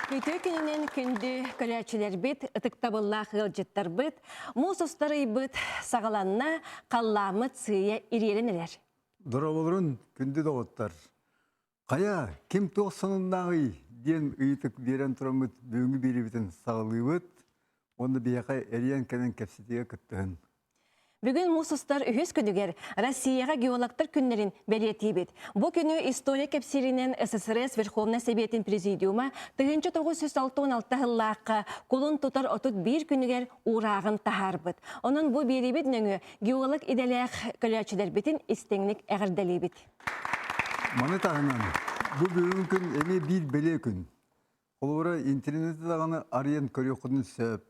Үтүө күнүнэн күндү көрөөччүлэрбит, ытыктабыллаах ыалдьыттарбыт, муус устар ыйбыт саҕаланна, халлааммыт сыыйа ириэрэн эрэр. Дорооболорун, күндү доҕоттор! Хайа, ким туох сонуннааҕый диэн ыйытык биэрэн тураммыт бүгүҥҥү биэриибитин саҕалыыбыт уонна биһиэхэ эрийэн кэлэн кэпсэтиигэ кыттыһын. Бүгүн муус устар үһүс күнүгэр Россияҕа геологтар күннэрин бэлиэтиибит. Бу күнү история кэпсииринэн СССР Верховнай Сэбиэтин Президиума 1966 сыллаахха кулун тутар 31 күнүгэр уурааҕын таһаарбыт. Онон бу биэриибит нөҥүө геолог идэлээх көлөөччүлэрбитин истиҥник эҕэрдэлиибит. Маны таһынан, бу бүгүн күн эмиэ биир бэлиэ күн. Холобура, интернети даҕаны арыйан көрүөххүтүн сөп.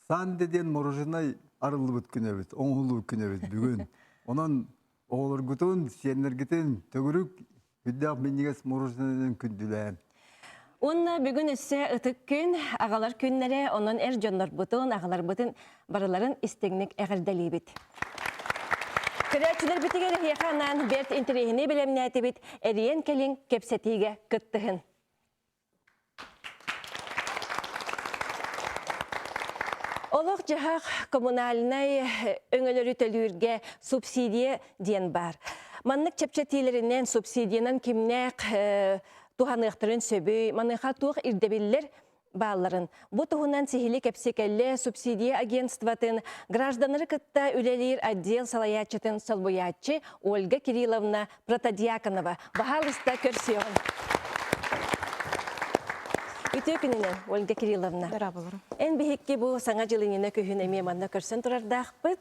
Санде диэн мороженай арыллыбыт күн эбит, оҥоһуллубут күн эбит бүгүн. Онон оҕолоргутун, сиэннэргитин төгүрүк үрдээх минньигэс мороженайынан күндүлээн. Уонна бүгүн өссө ытык күн, аҕалар күннэрэ, онон эр дьоннорбутун, аҕаларбытын барыларын истиҥник эҕэрдэлиибит. Көрөөччүлэрбитигэр эһиэхэ анаан бэрт интэриэһинэй бэлэмнээтибит, эрийэн кэлиҥ, кэпсэтиигэ кыттыһын. Олох-дьаһах коммунальнай өҥөлөрү төлүүргэ субсидия диэн баар. Маннык чэпчэтиилэринэн субсидиянан кимнээх туһаныахтарын сөбүй, маныаха туох ирдэбиллэр баалларын. Бу туһунан сиһили кэпсикэллэ субсидия агентствотын гражданнары кытта үлэлиир отдел салайааччытын солбуйааччы Ольга Кирилловна Протодьяконова. Баһаалыста көрсүөҕүн. Үтүө күнүнэн, Ольга Кирилловна. Дорооболорум. Эн биһикки бу саҥа дьыл иннинэ күһүн эмиэ манна көрсөн турардаахпыт.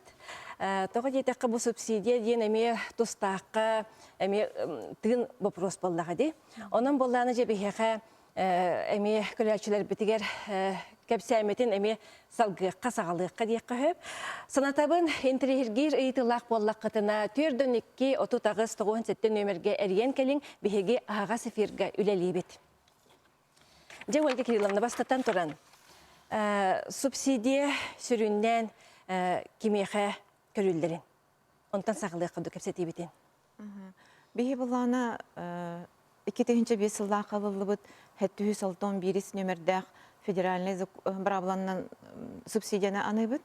Тоҕо диэтэххэ бу субсидия диэн эмиэ тустаахха эмиэ тыын вопрос буоллаҕа дии. Онон буоллаана дьэ биһиэхэ эмиэ көлөөччүлэрбитигэр кэпсээммитин эмиэ салгыахха, саҕалыахха диэххэ сөп. Санатабын, интэриэһиргиир ыйытыылаах буоллаххытына, 4 2 38 97 нүөмэргэ эрийэн кэлиҥ, биһиги аһаҕас эфиргэ үлэлиибит. Дьэ, Ольга Кирилловна, бастатан туран, субсидия сүрүннээн кимиэхэ көрүллэрин, онтон саҕалыахха ду кэпсэтиибитин. Биһи былаана 2005 сыллаахха ылыллыбыт 761 нүөмэрдээх федеральнай быраабыланан субсидияны аныыбыт.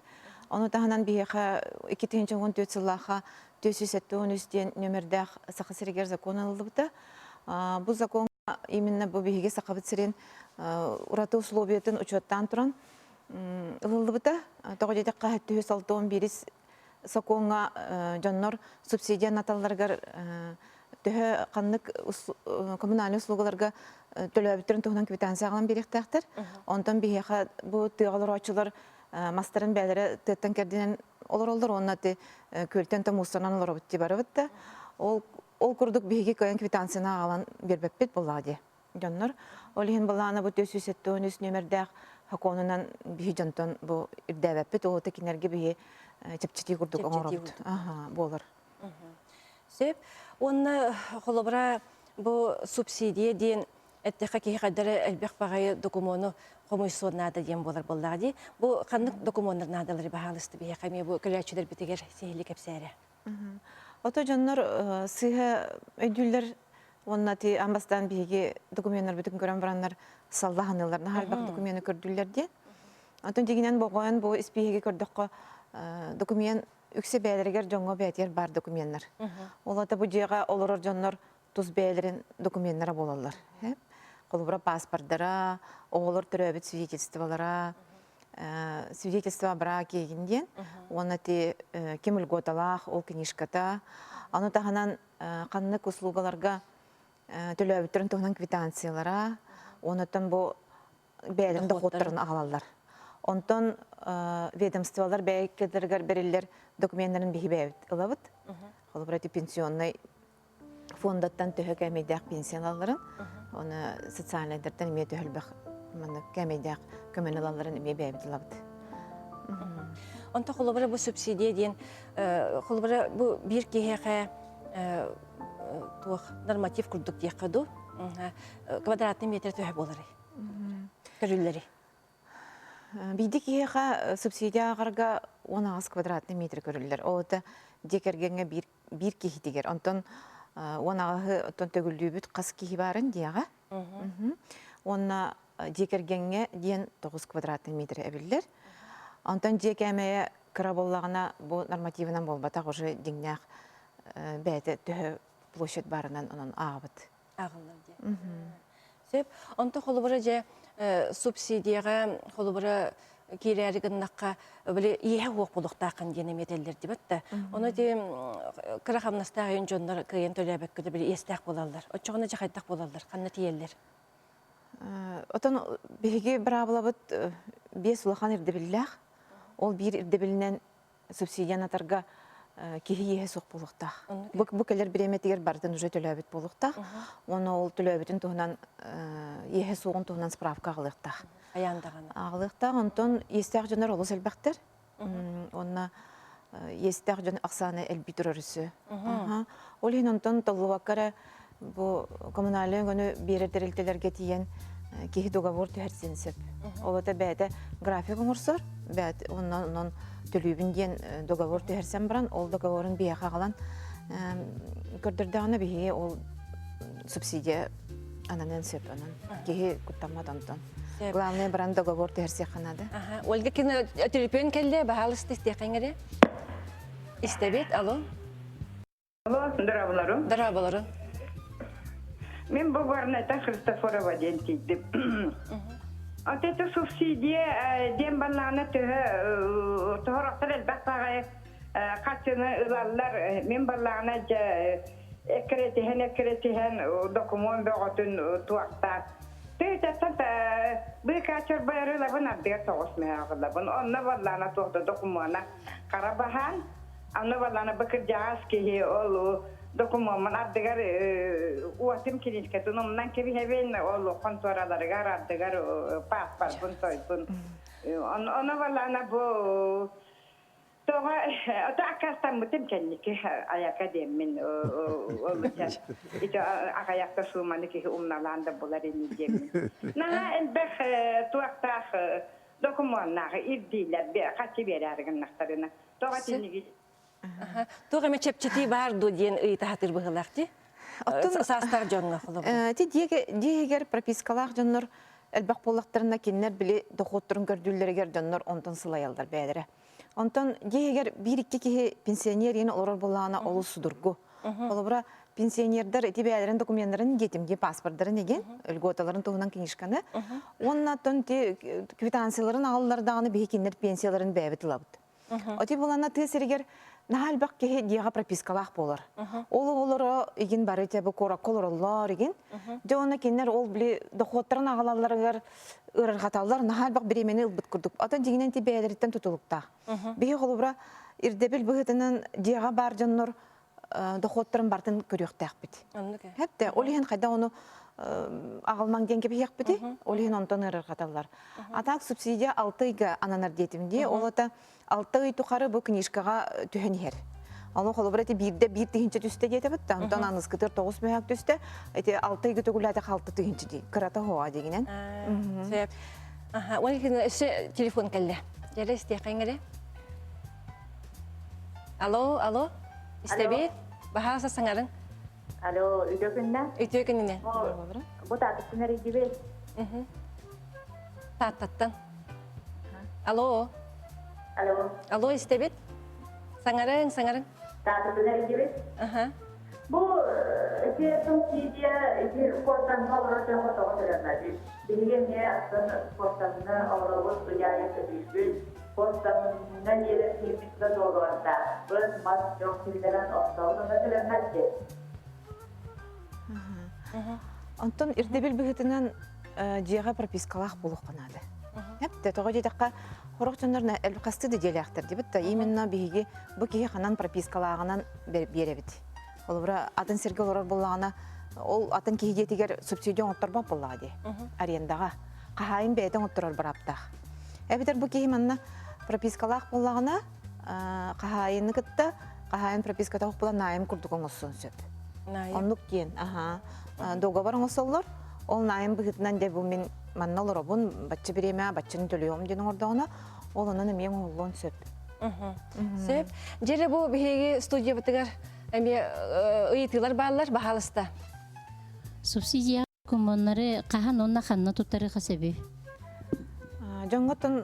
Ону таһынан биһиэхэ 2014 сыллаахха 473 диэн нүөмэрдээх Саха сиригэр закон ылыллыбыта. Бу закон именно бу биһиги Сахабыт сирин ураты условиятын учуоттаан туран ылыллыбыта. Тоҕо диэтэххэ 761 сокуоҥҥа дьоннор субсидия анаталларыгар төһө ханнык коммунальнай услугаларга төлөөбүттэрин туһунан квитанция аҕалан биэриэхтээхтэр. Онтон биһиэхэ бу тыаҕа олорооччулар мастарын бэйэлэрэ тыаттан кэрдинэн олороллор уонна күөлтэн томуустанан олоробут дии барабыт да. Ол ол курдук биһиги кыайан квитанцияны аҕалан биэрбэппит буоллаҕа дии дьоннор. Ол иһин былаана бу 473 нүөмэрдээх сокуонунан биһи дьонтон бу ирдээбэппит, ол кинилэргэ биһи чэпчэтии курдук оҥоробут буолар. Сөп. Уонна холобура бу субсидия диэн эттэххэ киһи хайдары элбэх баҕайы докумуону хомуйсуон наада диэн буолар буоллаҕа дии. Бу ханнык докумуоннар наадалары баһаалысты биһиэхэ эмиэ бу көлөөччүлэрбитигэр сиһилии кэпсээрэ. Ото дьоннор сыыһа өйдүүллэр уонна ти аан бастаан биһиги докуменнарбытын көрөн бараннар саллаһаныылар наһаа элбэх докумены көрдүүллэр диэн. Онтон дьиҥинэн боҕойон бу испииһэги көрдөххө документ үксэ бэйэлэригэр дьоҥҥо бэйэтигэр баар докуменнар. Ол ата бу дьиэҕэ олорор дьоннор тус бэйэлэрин докуменнара буолаллар. Холобура паспордара, оҕолор төрөөбүт свидетельстволара, свидетельство о браке диэн уонна ти ким льготалаах ол книжката. Аны таһынан ханнык услугаларга төлөөбүттэрин туһунан квитанциялара, онуттан бу бэйэлэрин дохуоттарын аҕалаллар. Онтон ведомстволар бэйэлэригэр бэриллэр докуменнарын биһи бэйэбит ылабыт. Холобура, ити пенсионный фондаттан төһө кээмэйдээх пенсия ылалларын, оны социальнайдартан эмиэ төһө элбэх маннык кээмэйдээх көмөнү ылалларын эмиэ бэйэбит ылабыт. Онто холобура бу субсидия диэн холобура бу биир киһиэхэ туох норматив курдук диэххэ дуу квадратный метр төһө буоларый? Көрүллэри. Биирдэ киһиэхэ субсидия ааҕарга 18 квадратный метр көрүллэр. Ол это дьиэ кэргэҥҥэ биир биир киһитигэр. Онтон 18-ы оттон төгүллүүбүт хас киһи баарын диэҕэ. Уонна дьиэ кэргэҥҥэ диэн 9 квадратный метр эбиллэр. Онтон дьиэ кээмэйэ кыра буоллаҕына бу нормативынан буолбатах уже дьиҥнээх бэйэтэ төһө площадь баарынан онон ааҕабыт. Ааҕыллар диэн. Сөп. Онто холобура дьэ субсидияҕа холобура киирээри гыннахха били иэһэ уох буолуохтааххын диэн эмиэ этэллэр дибэт да. Ону ити кыра хамнастаах айын дьоннор кыайан төлөөбөккө да били иэстээх буолаллар. Оччоҕуна дьэ хайдах буолаллар, ханна тиийэллэр? Отон биһиги быраабылабыт биэс улахан ирдэбиллээх. Ол биир ирдэбилинэн субсидия анатарга киһи иэһэ суох буолуохтаах. Бу, бу кэлэр бириэмэтигэр барытын уже төлөөбүт буолуохтаах. Уонна ол төлөөбүтүн туһунан иэһэ суоҕун туһунан справка аҕалыахтаах. Айаан даҕаны. Аҕалыахтаах. Онтон иэстээх дьоннор олус элбэхтэр. Уонна иэстээх дьон ахсаана элбии турар үсү. Ол иһин онтон толлубакка эрэ бу коммунальнай өҥөнү биэрэр тэрилтэлэргэ тиийэн киһи договор түһэрсиэн сөп. Ол это бэйэтэ график оҥорсор, бэйэтэ онон онон төлүүбүн диэн договор түһэрсэн баран, ол договорун биһиэхэ аҕалан көрдөрдөҕүнэ биһиги ол субсидия ананыан сөп онон киһи куттаммат онтон. Главное баран договор түһэрсиэххэ наада. Ольга кино төлөпүөн кэллэ, баһаалыста истиэххин эрэ. Истэбит, алло. Алло, здраволору. Здраволору. Мен бу Варната Христофорова диэн тиийдим. Вот это субсидия диэн баллаана төһө тоһорохтор элбэх баҕайы хаччыны ылаллар. Мен баллаана дьэ эккирэтиһэн эккирэтиһэн докумуон бөҕөтүн туохтаах. Тыытаттан быыкаа чорбойору ылабын ардыгар тоҕус мөһөөх ылабын. Онно баллаана туох да докумуона хара баһаан. Аны баллаана бу кырдьаҕас киһи ол докумуоммун ардыгар уотум киниискэтин умнан кэбиһэбин, ол хонтуораларыгар ардыгар пааспарбын сойбун. Ону баллаана бу Тоҕо ото аккаастаммытым кэнники айака диэммин олуча ити аҕайахта сууманы киһи умналаан да булар ини диэммин. Наһаа элбэх туохтаах докумуоннаах ирдиилэр хаччы биэрээри гыннахтарына. Тоҕо итинниги Туох эмэ чэпчэтии баар дуо диэн ыйытаһатыр быһыылаах дии. Оттон Саастаах дьоҥҥо холобура. Ити дьиэ иһигэр пропискалаах дьоннор элбэх буоллахтарына кинилэр били дохуоттарын көрдүүллэригэр дьоннор онтон сылайаллар бэйэлэрэ. Онтон дьиэ иһигэр биир-икки киһи пенсионер иһин олорор буоллаҕына олус судургу. Холобура, пенсионердар ити бэйэлэрин докуменнарын диэтим дии паспордарын игин, льготаларын туһунан книжканы. Уонна оттон ити квитанцияларын аҕаллар даҕаны биһи кинилэр пенсияларын бэйэбит ылабыт. Оти булана тыа сиригэр наһаа элбэх киһи дьиэҕэ пропискалаах буолар. Ол оҕолоро игин бары те бу куоракка олороллор игин. Дьэ уонна кинилэр ол били дохуоттарын аҕалалларыгар ыарырҕаталлар, наһаа элбэх бириэмэни ылбыт курдук. Оттон дьиҥинэн ти бэйэлэриттэн тутулуктаах. Биһи холобура ирдэбил быһыытынан дьиэҕэ баар дьоннор дохуоттарын барытын көрүөхтээхпит. Хэптэ ол иһин хайдах ону аҕалмаҥ диэн кэбиһиэхпитий, ол иһин онтон ыарырҕаталлар. А так субсидия алта ыйга ананар диэтим дии, ол ата алта ый тухары бу книжкаҕа түһэн иһэр. Ону холобура ити биирдэ биир тыһыынча түстэ диэтэбит да, онтон аныскытыр 9 мөһөөк түстэ, ити алта ыйга төгүлээтэ 6 тыһыынча дии, кырата хоа дигинен. Сөп. Аха, ол иһин өссө телефон кэллэ. Дьэрэ истиэххин эрэ. Алло, алло. Истэбит? Баһааса саҥарыҥ. Алло, үтүө күннэ. Үтүө күнүнэн. Бу Тааттаттан эрийдибит. Тааттаттан. Алло. Алло. Алло, истэбит? Саҥарыҥ, саҥарыҥ. Тааттаттан эрийдибит. Аха. Бу ити субсидия ити куортамҥа олорор дьоҥҥо тоҕо төлөммөтүй? Биһиги эмиэ атын куортамҥа олоробут, ыйаайы төлүүбүт. Куортамҥа диэри киирбит да дуогабардаахпыт, мас дьон киллэрэн оттообут онно төлөммөт дии. Онтон ирдэбил быһыытынан дьиэҕэ пропискалаах буолуохха наада. Эптэ тоҕо диэтэххэ, сорох дьоннор хастыы да дьиэлээхтэр дибит да именно биһиги бу киһи ханан пропискалааҕынан биэрэбит. Холобура, атын сиргэ олорор буоллаҕына, ол атын киһи дьиэтигэр субсидия оҥотторбот буоллаҕа дии, арендаҕа. Хаһаайын бэйэтэ оҥотторор бырааптаах. Эбэтэр бу киһи манна пропискалаах буоллаҕына, хаһаайыны кытта хаһаайын прописката суох буолан наайым курдук оҥостуон сөп. Оннук диэн, аха. Договор оҥостоллор. Ол наайым быһыытынан дьэ бу мин манна олоробун, бачча бириэмэ баччаны төлүөҕүм диэн оҥордоҕуна, ол онон эмиэ оҥоһуллуон сөп. Сөп. Дьэ бу биһиги студиябытыгар эмиэ ыйытыылар бааллар, баһаалыста. Субсидия. Докумуоннары хаһан уонна ханна туттарыха сөбүй? Дьоҥҥоттон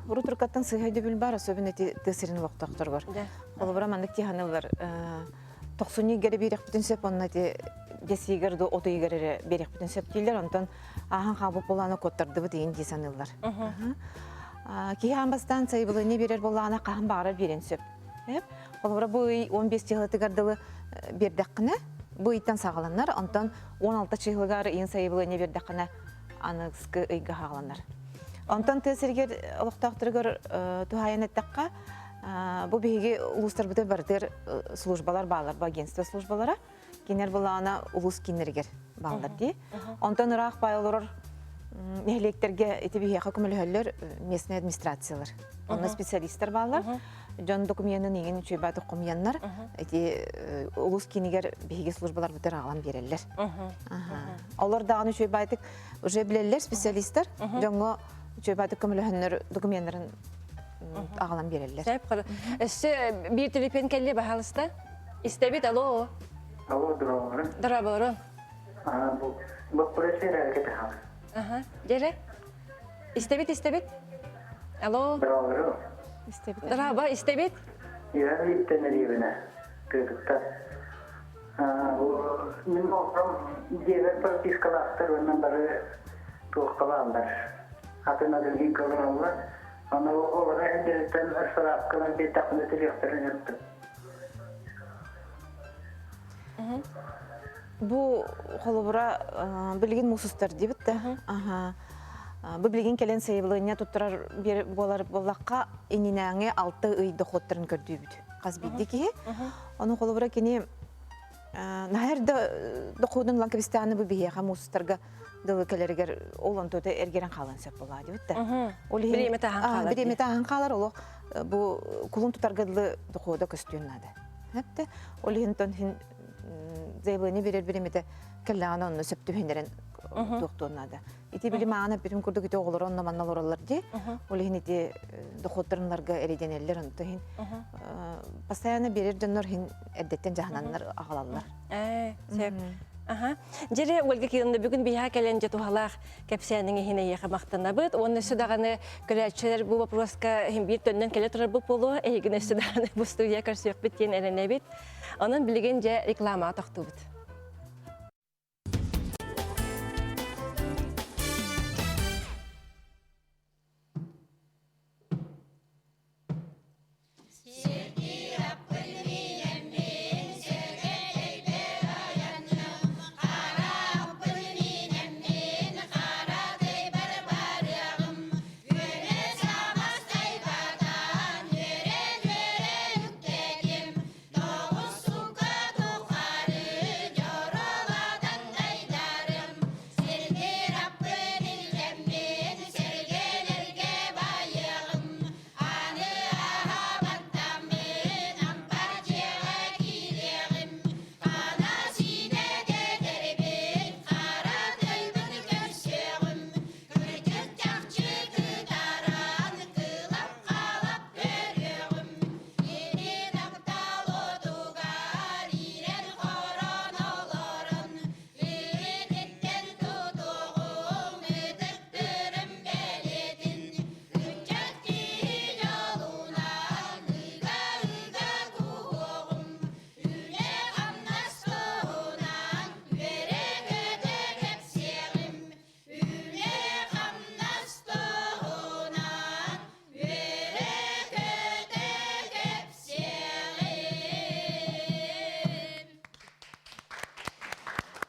урут уруккаттан сыыһа өйдөбүл баар, особенно ити тыа сирин олохтоохторугар. Холобура маннык тиһаныллар тохсунньу игэрэ биэрэхпитин сөп, онно ити десигэр до от ыйыгар эрэ биэрэхпитин сөп дииллэр, онтон ааһан хаалбыт буолаана куоттардыбыт иин дии саныыллар. Киһи аан бастаан сайабылыанньа биэрэр буоллаҕына хаһан баҕарар биэриэн сөп. Холобура бу ый 15 чыһылатыгар дылы биэрдэххинэ, бу ыйтан саҕаланар, онтон 16 чыһылыгар ыйын сайабылыанньа биэрдэххинэ аныгыскы ыйга хааланар. Онтон тыа сиригэр олохтоохторугар туһаайан эттэххэ, бу биһиги улуустарбытыгар барытыгар службалар бааллар, бу агентство службалара. Кинилэр былаана улуус кииннэригэр бааллар дии. Онтон ыраах баай олорор нэһилиэктэргэ ити биһиэхэ көмөлөһөллөр местный администрациялар. Онно специалистар бааллар. Дьон документын иҥин үчүгэй хомуйаннар ити улуус киинигэр биһиги службаларбытыгар аҕалан биэрэллэр. Олор даҕаны үчүгэй баайтык уже билэллэр специалистар. Дьоҥҥо үчүгэй баайтык көмөлөһөннөр документарын аҕалан биэрэллэр. Өссө биир телефон кэлли баһалыста. Истэбит, алло. Алло, здорово. Здорово. Бу боппуруос эрэ кэтэһэҕин. Аха, дьэрэ. Истэбит, истэбит. Алло. Здорово. Истэбит. Здорово, истэбит. Я иттен эриэбинэ тыытыттан. Мин олором дьиэбэр пропискалаахтар уонна бары туоххалааллар. Атын атын олороллор. Аны олоро эрдэриттэн ыстараапканан биэрдэхпинэ төлүөхтэрин өттүм. Бу холобура билигин муус устар диэбит да. Аха. Бу билигин кэлэн сайабылыанньа туттарар буолар буоллахха иннинээҥи 6 ый дохуоттарын көрдүүбүт. Хас биирдии киһи. Ону холобура кини наһаа да дохуодун ылан кэбистэҕинэ бу биһиэхэ муус устарга дылы кэлэригэр ол онтуота эргэрэн хаалан сөп буолаа диэбит да. Ол иһин Бириэмэ таһан хаалар. Бириэмэ таһан хаалар олох бу кулун тутарга дылы дохуода көстүөн наада. Хэпте ол иһин тон хин заявление берер биримите кэллэҕинэ онно сөп түһүнэрэн туохтуон наада. Ити били маана бүтүн курдук ити оҕолор онно манна олороллор дии. Ол иһин ити дохуоттарынларга эрэйдэнэллэр онто иһин постоянно берер дьоннор иһин эрдэттэн дьаһананнар аҕалаллар. Ээ, сөп. Аха. Дьире Ольга Кирилловна бүгүн биһиэхэ кэлэн дьэ туһалаах кэпсээниҥ иһин эйиэхэ махтанабыт. Уонна өссө даҕаны көрөөччүлэр бу вопроска иһин биир төннөн кэлэ турарбыт буолуо. Эһигин өссө даҕаны бу студия көрсүөхпүт диэн эрэнэбит. Онон билигин дьэ рекламаҕа тохтуубут.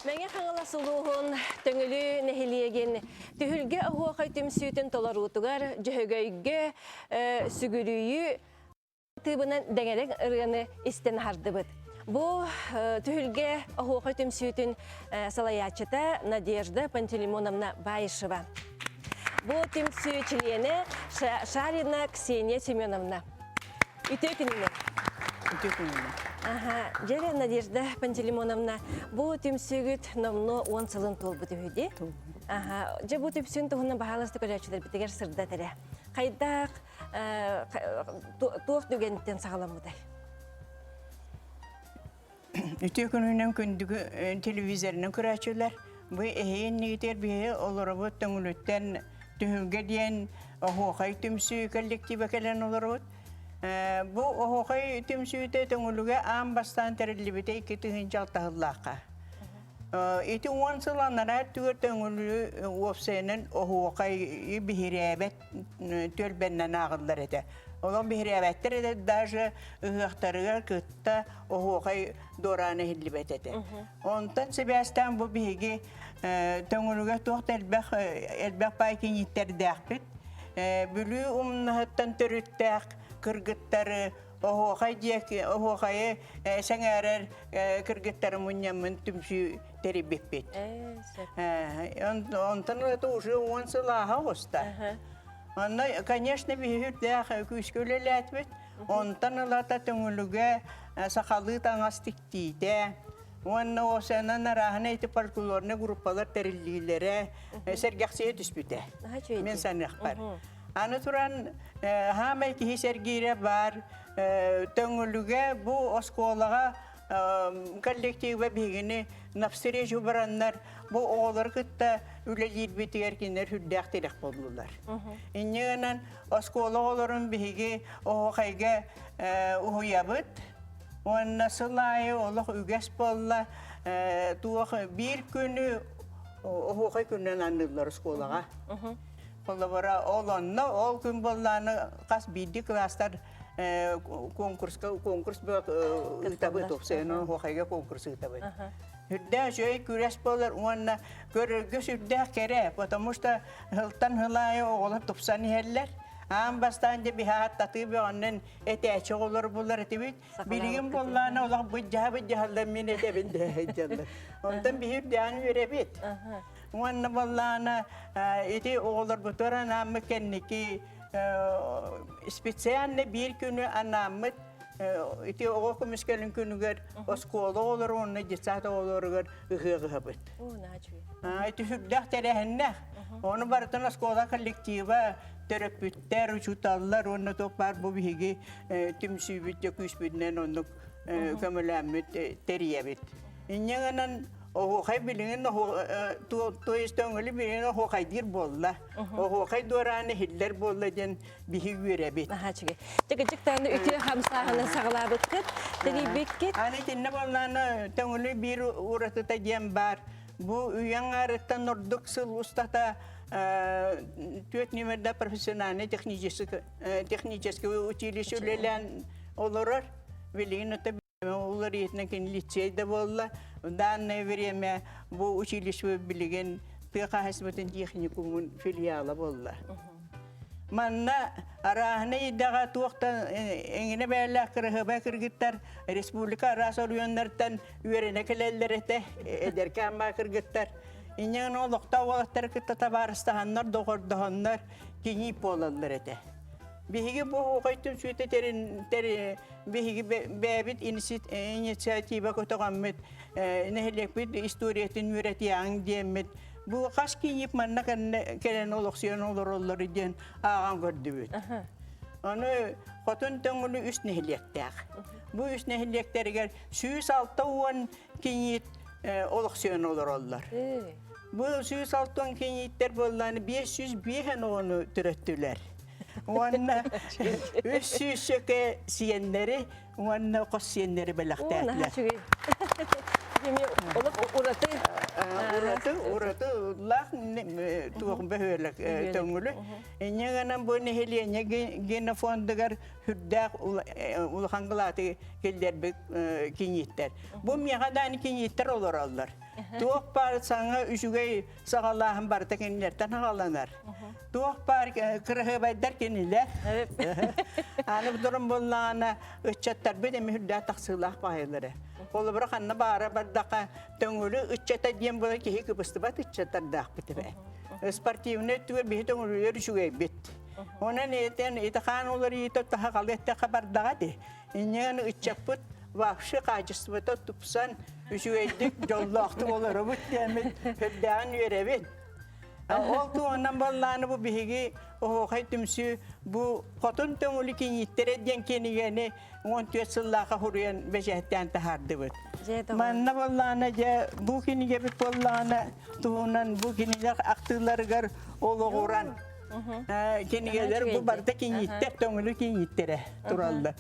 Мэҥэ Хаҥалас улууһун Төҥүлү нэһилиэгин Түһүлгэ оһуохай түмсүүтүн толоруутугар Дьөһөгөйгө сүгүрүйүү тыыбынан дэҥэрэҥ ырыаны истэн аһардыбыт. Бу түһүлгэ оһуохай түмсүүтүн салайааччыта Надежда Пантелеймоновна Баишева. Бу түмсүү чилиэнэ Шарина Ксения Семеновна. Үтүө күнүнэн. Үтүө күнүнэн. Аха, дьэ Надежда Пантелеймоновна, бу түмсүүгүт номнуо 10 сылын туолбут үһү дии. Аха, дьэ бу түмсүүн туһунан баһаалыста көрөөччүлэрбитигэр сырдат эрэ. Хайдах туох түгэнтэн саҕаламмытай? Үтүө күнүнэн күндүгү телевизорынан көрөөччүлэр. Бу эһиги иннигитигэр биһи олоробут Төҥүлүттэн Түһүлгэ диэн оһуохай түмсүү коллектива кэлэн олоробут. Бу оһуохай түмсүүтэ Төҥүлүгэ аан бастаан тэриллибитэ 2006 сыллаахха. Ити 10 сыл анараа өттүгэр Төҥүлү уопсайынан оһуохай биһирээбэт түөлбэннэн ааҕыллар этэ. Олох биһирээбэттэр этэ, даже ыһыахтарыгар кытта оһуохай дуораана иһиллибэт этэ. Онтон сибээстээн бу биһиги Төҥүлүгэ туох да элбэх элбэх баай кинииттэрдээхпит. Бүлүү умнаһыттан төрүттээх кыргыттары оһуохай диэки оһуохайы сэҥээрэр кыргыттары мунньаммын түмсүү тэрийбиппит. Онтон это уже 10 сыл ааһа оҕуста. Онно, конечно, биһиги үрдээх күүскэ үлэлээтибит. Онтон ылата Төҥүлүгэ сахалыы таҥас тиктиитэ уонна осенан арааһына ити фольклорнай группалар тэриллиилэрэ сэргэхсийэ түспүтэ. Мин саныахпар. Аны туран хаамай киһи сэргиирэ баар Төҥүлүгэ бу оскуолаҕа коллектива биһигини навстречу бараннар бу оҕолору кытта үлэлиирбитигэр кинилэр сүрдээх тирэх буоллулар. Инньэ гынан оскуола оҕолорун биһиги оһуохайга уһуйабыт уонна сыл аайы олох үгэс буолла туох биир күнү оһуохай күнүнэн аныыллар оскуолаҕа. Холобура ол онно ол күн буоллааны хас биирдии кылаастар конкурска конкурс ыытабыт уопсайынан оһуохайга конкурс ыытабыт. Үрдээх үчүгэй күрэс буолар уонна көрөргө сүрдээх кэрэ, потому что сылтан сыл аайы оҕолор тупсан иһэллэр. Аан бастаан дьэ биһаат татыы бөҕөннөн этээччи оҕолор булар этибит. Билигин буоллаана олох быдьаһа быдьаһаллар мин этэбин дьаллар. Онтон биһи үрдээн үөрэбит. Уонна буоллаана ити оҕолорбутугар анааммыт кэнники специально биир күнү анааммыт ити оҕо көмүскэлин күнүгэр оскуола оҕолору уонна детсад оҕолоругар ыһыах ыһабыт. Ити сүрдээх тэрээһиннээх. Ону барытын оскуола коллектива, төрөппүттэр, учууталлар уонна туох баар бу биһиги түмсүүбүт дьэ күүспүтүнэн оннук көмөлөөммүт тэрийэбит. Инньэ гынан оһуохай билигин то есть өҥөлү билигин оһуохайдыыр буолла. Оһуохай дуорааны иһиллэр буолла диэн биһи үөрэбит. Наһаа үчүгэй. Дьэ даҕаны үтүө хамсааһыны саҕалаабыккыт, тэрийбиккит. Аны итиннэ буоллаана төҥүлү биир уратыта диэн баар. Бу үйэҥ аарыттан ордук сыл устата түөрт нүөмэрдээх профессиональный технический училище үлэлээн олорор. Билигин это уларыйытынан кини лицей да буолла. В данное время бу училище билигин тыа хаһаайыстыбатын техникумун филиала буолла. Манна арааһына идэҕэ туохтан эҥинэ бэйэлээх кыраһыабай кыргыттар республика араас оройуоннартан үөрэнэ кэлэллэр этэ, эдэркээн баа кыргыттар. Инньэ гынан олохтоох уолаттары кытта табаарыстаһаннар, доҕордоһоннор киҥиип буолаллар этэ. Биһиги бу оһуохай түмсүүтэ тэрин, биһиги бэйэбит инициатива көтөҕөммүт, нэһилиэкпит историятын үөрэтиэҕиҥ диэммит, бу хас кииньип манна кэлэн олохсуйан олороллор диэн ааҕан көрдүбүт. Ону Хотун Төҥүлү үс нэһилиэктээх. Бу үс нэһилиэктэригэр 160 кийиит олохсуйан олороллор. Бу 160 кийииттэр буоллааны 505 оҕону төрөттүлэр. Уонна 300 сөкө сиэннэри уонна хос сиэннэри бэлэхтээтилэр. Олох ураты ураты ураты улаах туох бөһүөлэк төҥүлү. Инньэ гынан бу нэһилиэнньэ генофондугар сүрдээх улахан кылааты киллэрбит кинииттэр. Бу миэхэ дааны кинииттэр олороллор. Туох баар саҥа үчүгэй саҕалааһын барыта кинилэртэн аҕаланар. Туох баар кыраһыабайдар кинилэр. Аны дурун буоллаҕына ыччаттарбыт эми үрдээх тахсыылаах баайылары. Холобура ханна баара бардаха төҥүлү ыччата диэн була киһи кыбыстыбат ыччаттардаахпыт эбэ. Спортивный өттүгэр биһи төҥүлүлэр үчүгэйбит. Онон этэн итахаан уларыйыта таһаҕалы эттэххэ бардаҕа ди. Инньэ ыччаппыт вообще качествота тупсан үчүгэйдик дьоллоохтук олоробут диэммит үрдээҕин үөрэбит. Ол туһунан баллааны бу биһиги оһуохай түмсүү бу Хотун Төҥүлү кинииттэрэ диэн кинигэни 14 сыллааха хуруйан бэчээттээн таһаардыбыт. Манна буоллаҕына дьэ бу кинигэбит буоллаҕына туһунан бу кинилэр ахтыыларыгар олоҕуран кинигэлэр бу барыта кинииттэр төҥүлү кинииттэрэ тураллар.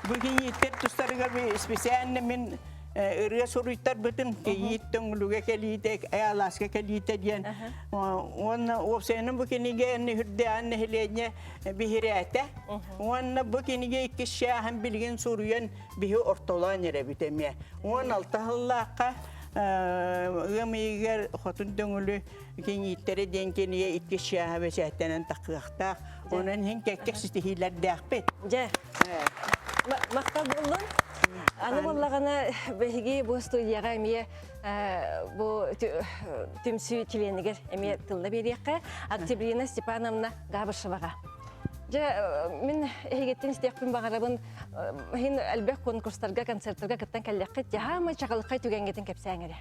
Бу кинииттэр тустарыгар специально мин ырыа суруйтарбытым кийиит төҥүлүгэ кэлиитэ алааска кэлиитэ диэн уонна уопсайынан бу кинигэ үрдээн нэһилиэнньэ биһирээтэ уонна бу кинигэ иккис чааһын билигин суруйан биһи ортолоон эрэбит эмиэ 16 сыллаахха ыам ыйыгар хотун дөҥүлү кийииттэрэ диэн кинигэ иккис чааһа бэчээттэнэн тахыахтаах онон иһин кэккэ ситиһиилэрдээхпит дьэ Махтал буоллун. Аны буоллаҕына биһиги бу студияҕа эмиэ бу түмсүү чилиэнигэр эмиэ тылла биэриэххэ Октябрина Степановна Габышеваҕа. Дьэ, мин эһигиттэн истиэхпин баҕарабын иһин элбэх конкурстарга, концерттарга кыттан кэллэххит, дьаһаамай чаҕылхай түгэҥҥитин кэпсээҥ эрэ.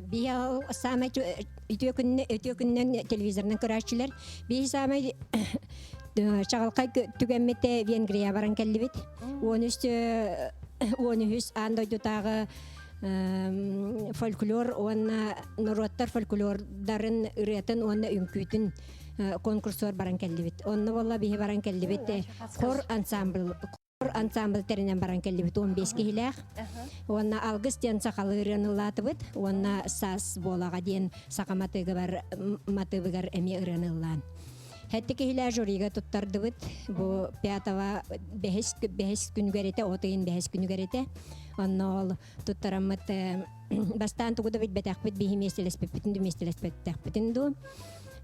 Биһи саамай үтүө күннэн телевизорынан көрөөччүлэр. Биһи саамай Чаҕылхай түгэммит Венгрия баран кэллибит. 13 13 аан дойдутааҕы фольклор уонна норуоттар фольклордарын ырыатын уонна үҥкүүтүн конкурсугар баран кэллибит. Онно буолла биһи баран кэллибит хор ансамбль хор ансамбль тэринэн баран кэллибит 15 киһилээх. Уонна алгыс диэн сахалыы ырыаны ыллаатыбыт уонна саас буолаҕа диэн саха матыыбыгар матыыбыгар эмиэ ырыаны ыллаан. Хэттэ киһилээх жюрига туттардыбыт. Бу пятого бэһис бэһис күнүгэр этэ, от ыйын бэһис күнүгэр этэ. Онно ол туттараммыт бастаан тугу да билбэтэхпит, биһи миэстэлэспиппитин ду миэстэлэспэтэхпитин дуу.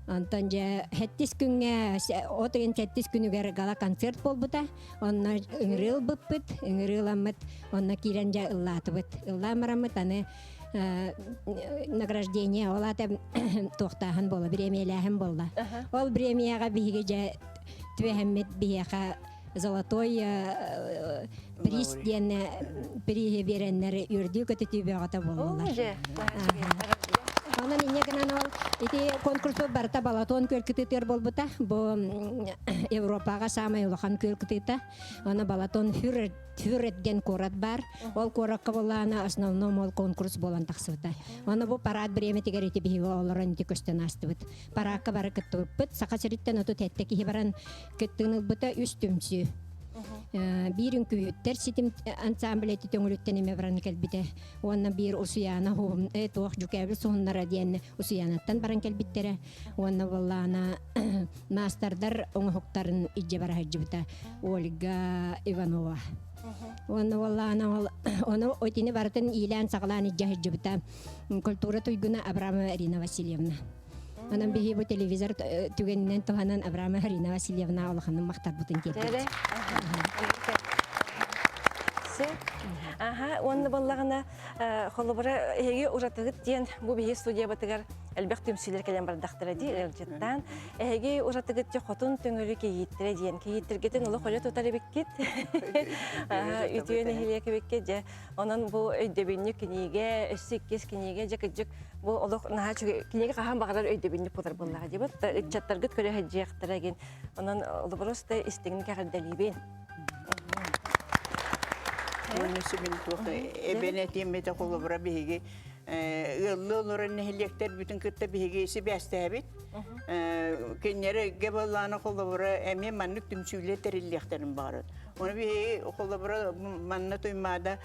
Онтон дьэ сэттис күҥҥэ от ыйын сэттис күнүгэр гала-концерт буолбута. Онно ыҥырыы ылбыппыт, ыҥырыы ыламмыт, онно киирэн дьэ ыллаатыбыт. Ыллаан бараммыт аны награждение ол аата туохтааһын буолла бириэмийэлээһин буолла ол бириэмийэҕэ биһиги дьэ түбэһэммит биһиэхэ золотой приз диэн прииһи биэрэннэр үөрдүү көтүтүү бөҕөтө буоллулар Онон инньэ гынан ол ити конкурспут барыта Балатон күөл кытыытыгар буолбута. Бу Европаҕа саамай улахан күөл кытыыта. Аны Балатон Фюрер Фюрет диэн куорат баар. Ол куоракка буоллаҕына основном ол конкурс буолан тахсыбыта. Аны бу парад бириэмэтигэр ити биһиги олорон ити көстөн аастыбыт. Параакка бары кыттыбыппыт. Саха сириттэн 37 киһи баран кыттыыны ылбыта үс түмсүү. Биир үҥкүүһүттэр ситим ансамбль эти төҥүлүттэн эмэ баран кэлбитэ. Уонна биир Усуйаана туох дьүкээбил суһуннара диэн Усуйаанаттан баран кэлбиттэрэ. Уонна буоллаҕына маастардар оҥоһуктарын илдьэ бара сылдьыбыта Ольга Иванова. Уонна уоллаана ол ону итини барытын иилээн-саҕалаан илдьэ сылдьыбыта культура туйгуна Абрамова Ирина Васильевна. Онон биһи бу телевизор түгэнинэн туһанан Абрамова Ирина Васильевна улаханын махтарбытын тиэрдибит. Аха, уонна баллаҕына холобура эһиги уратыгыт диэн бу биһи студиябытыгар элбэх түмсүүлэр кэлэн бардахтара дии ыалдьыттаан. Эһиги уратыгыт хотун төҥүлү кийииттэрэ диэн кийииттэргитин олох өлө тутар эбиккит. Үтүө нэһилиэк эбиккит дьэ. Онон бу өйдөбүнньүк кинигэ, өссө иккис кинигэ дьэ кырдьык бу олох наһаа үчүгэй кинигэ хаһан баҕарар өйдөбүнньүк буолар буоллаҕа диэбит. Ыччаттаргыт көрө сылдьыахтара гин. Онон олобурус да истиҥник эҕэрдэлиибин. Уонна сүбүн туох эбэн этиэм этэ холобура биһиги ыаллыы олорор нэһилиэктэрбитин кытта биһиги сибээстээбит. Кинилэргэ буоллаҕына холобура эмиэ маннык түмсүүлэр тэриллиэхтэрин баҕарар. Ону биһиги холобура манна Туймаада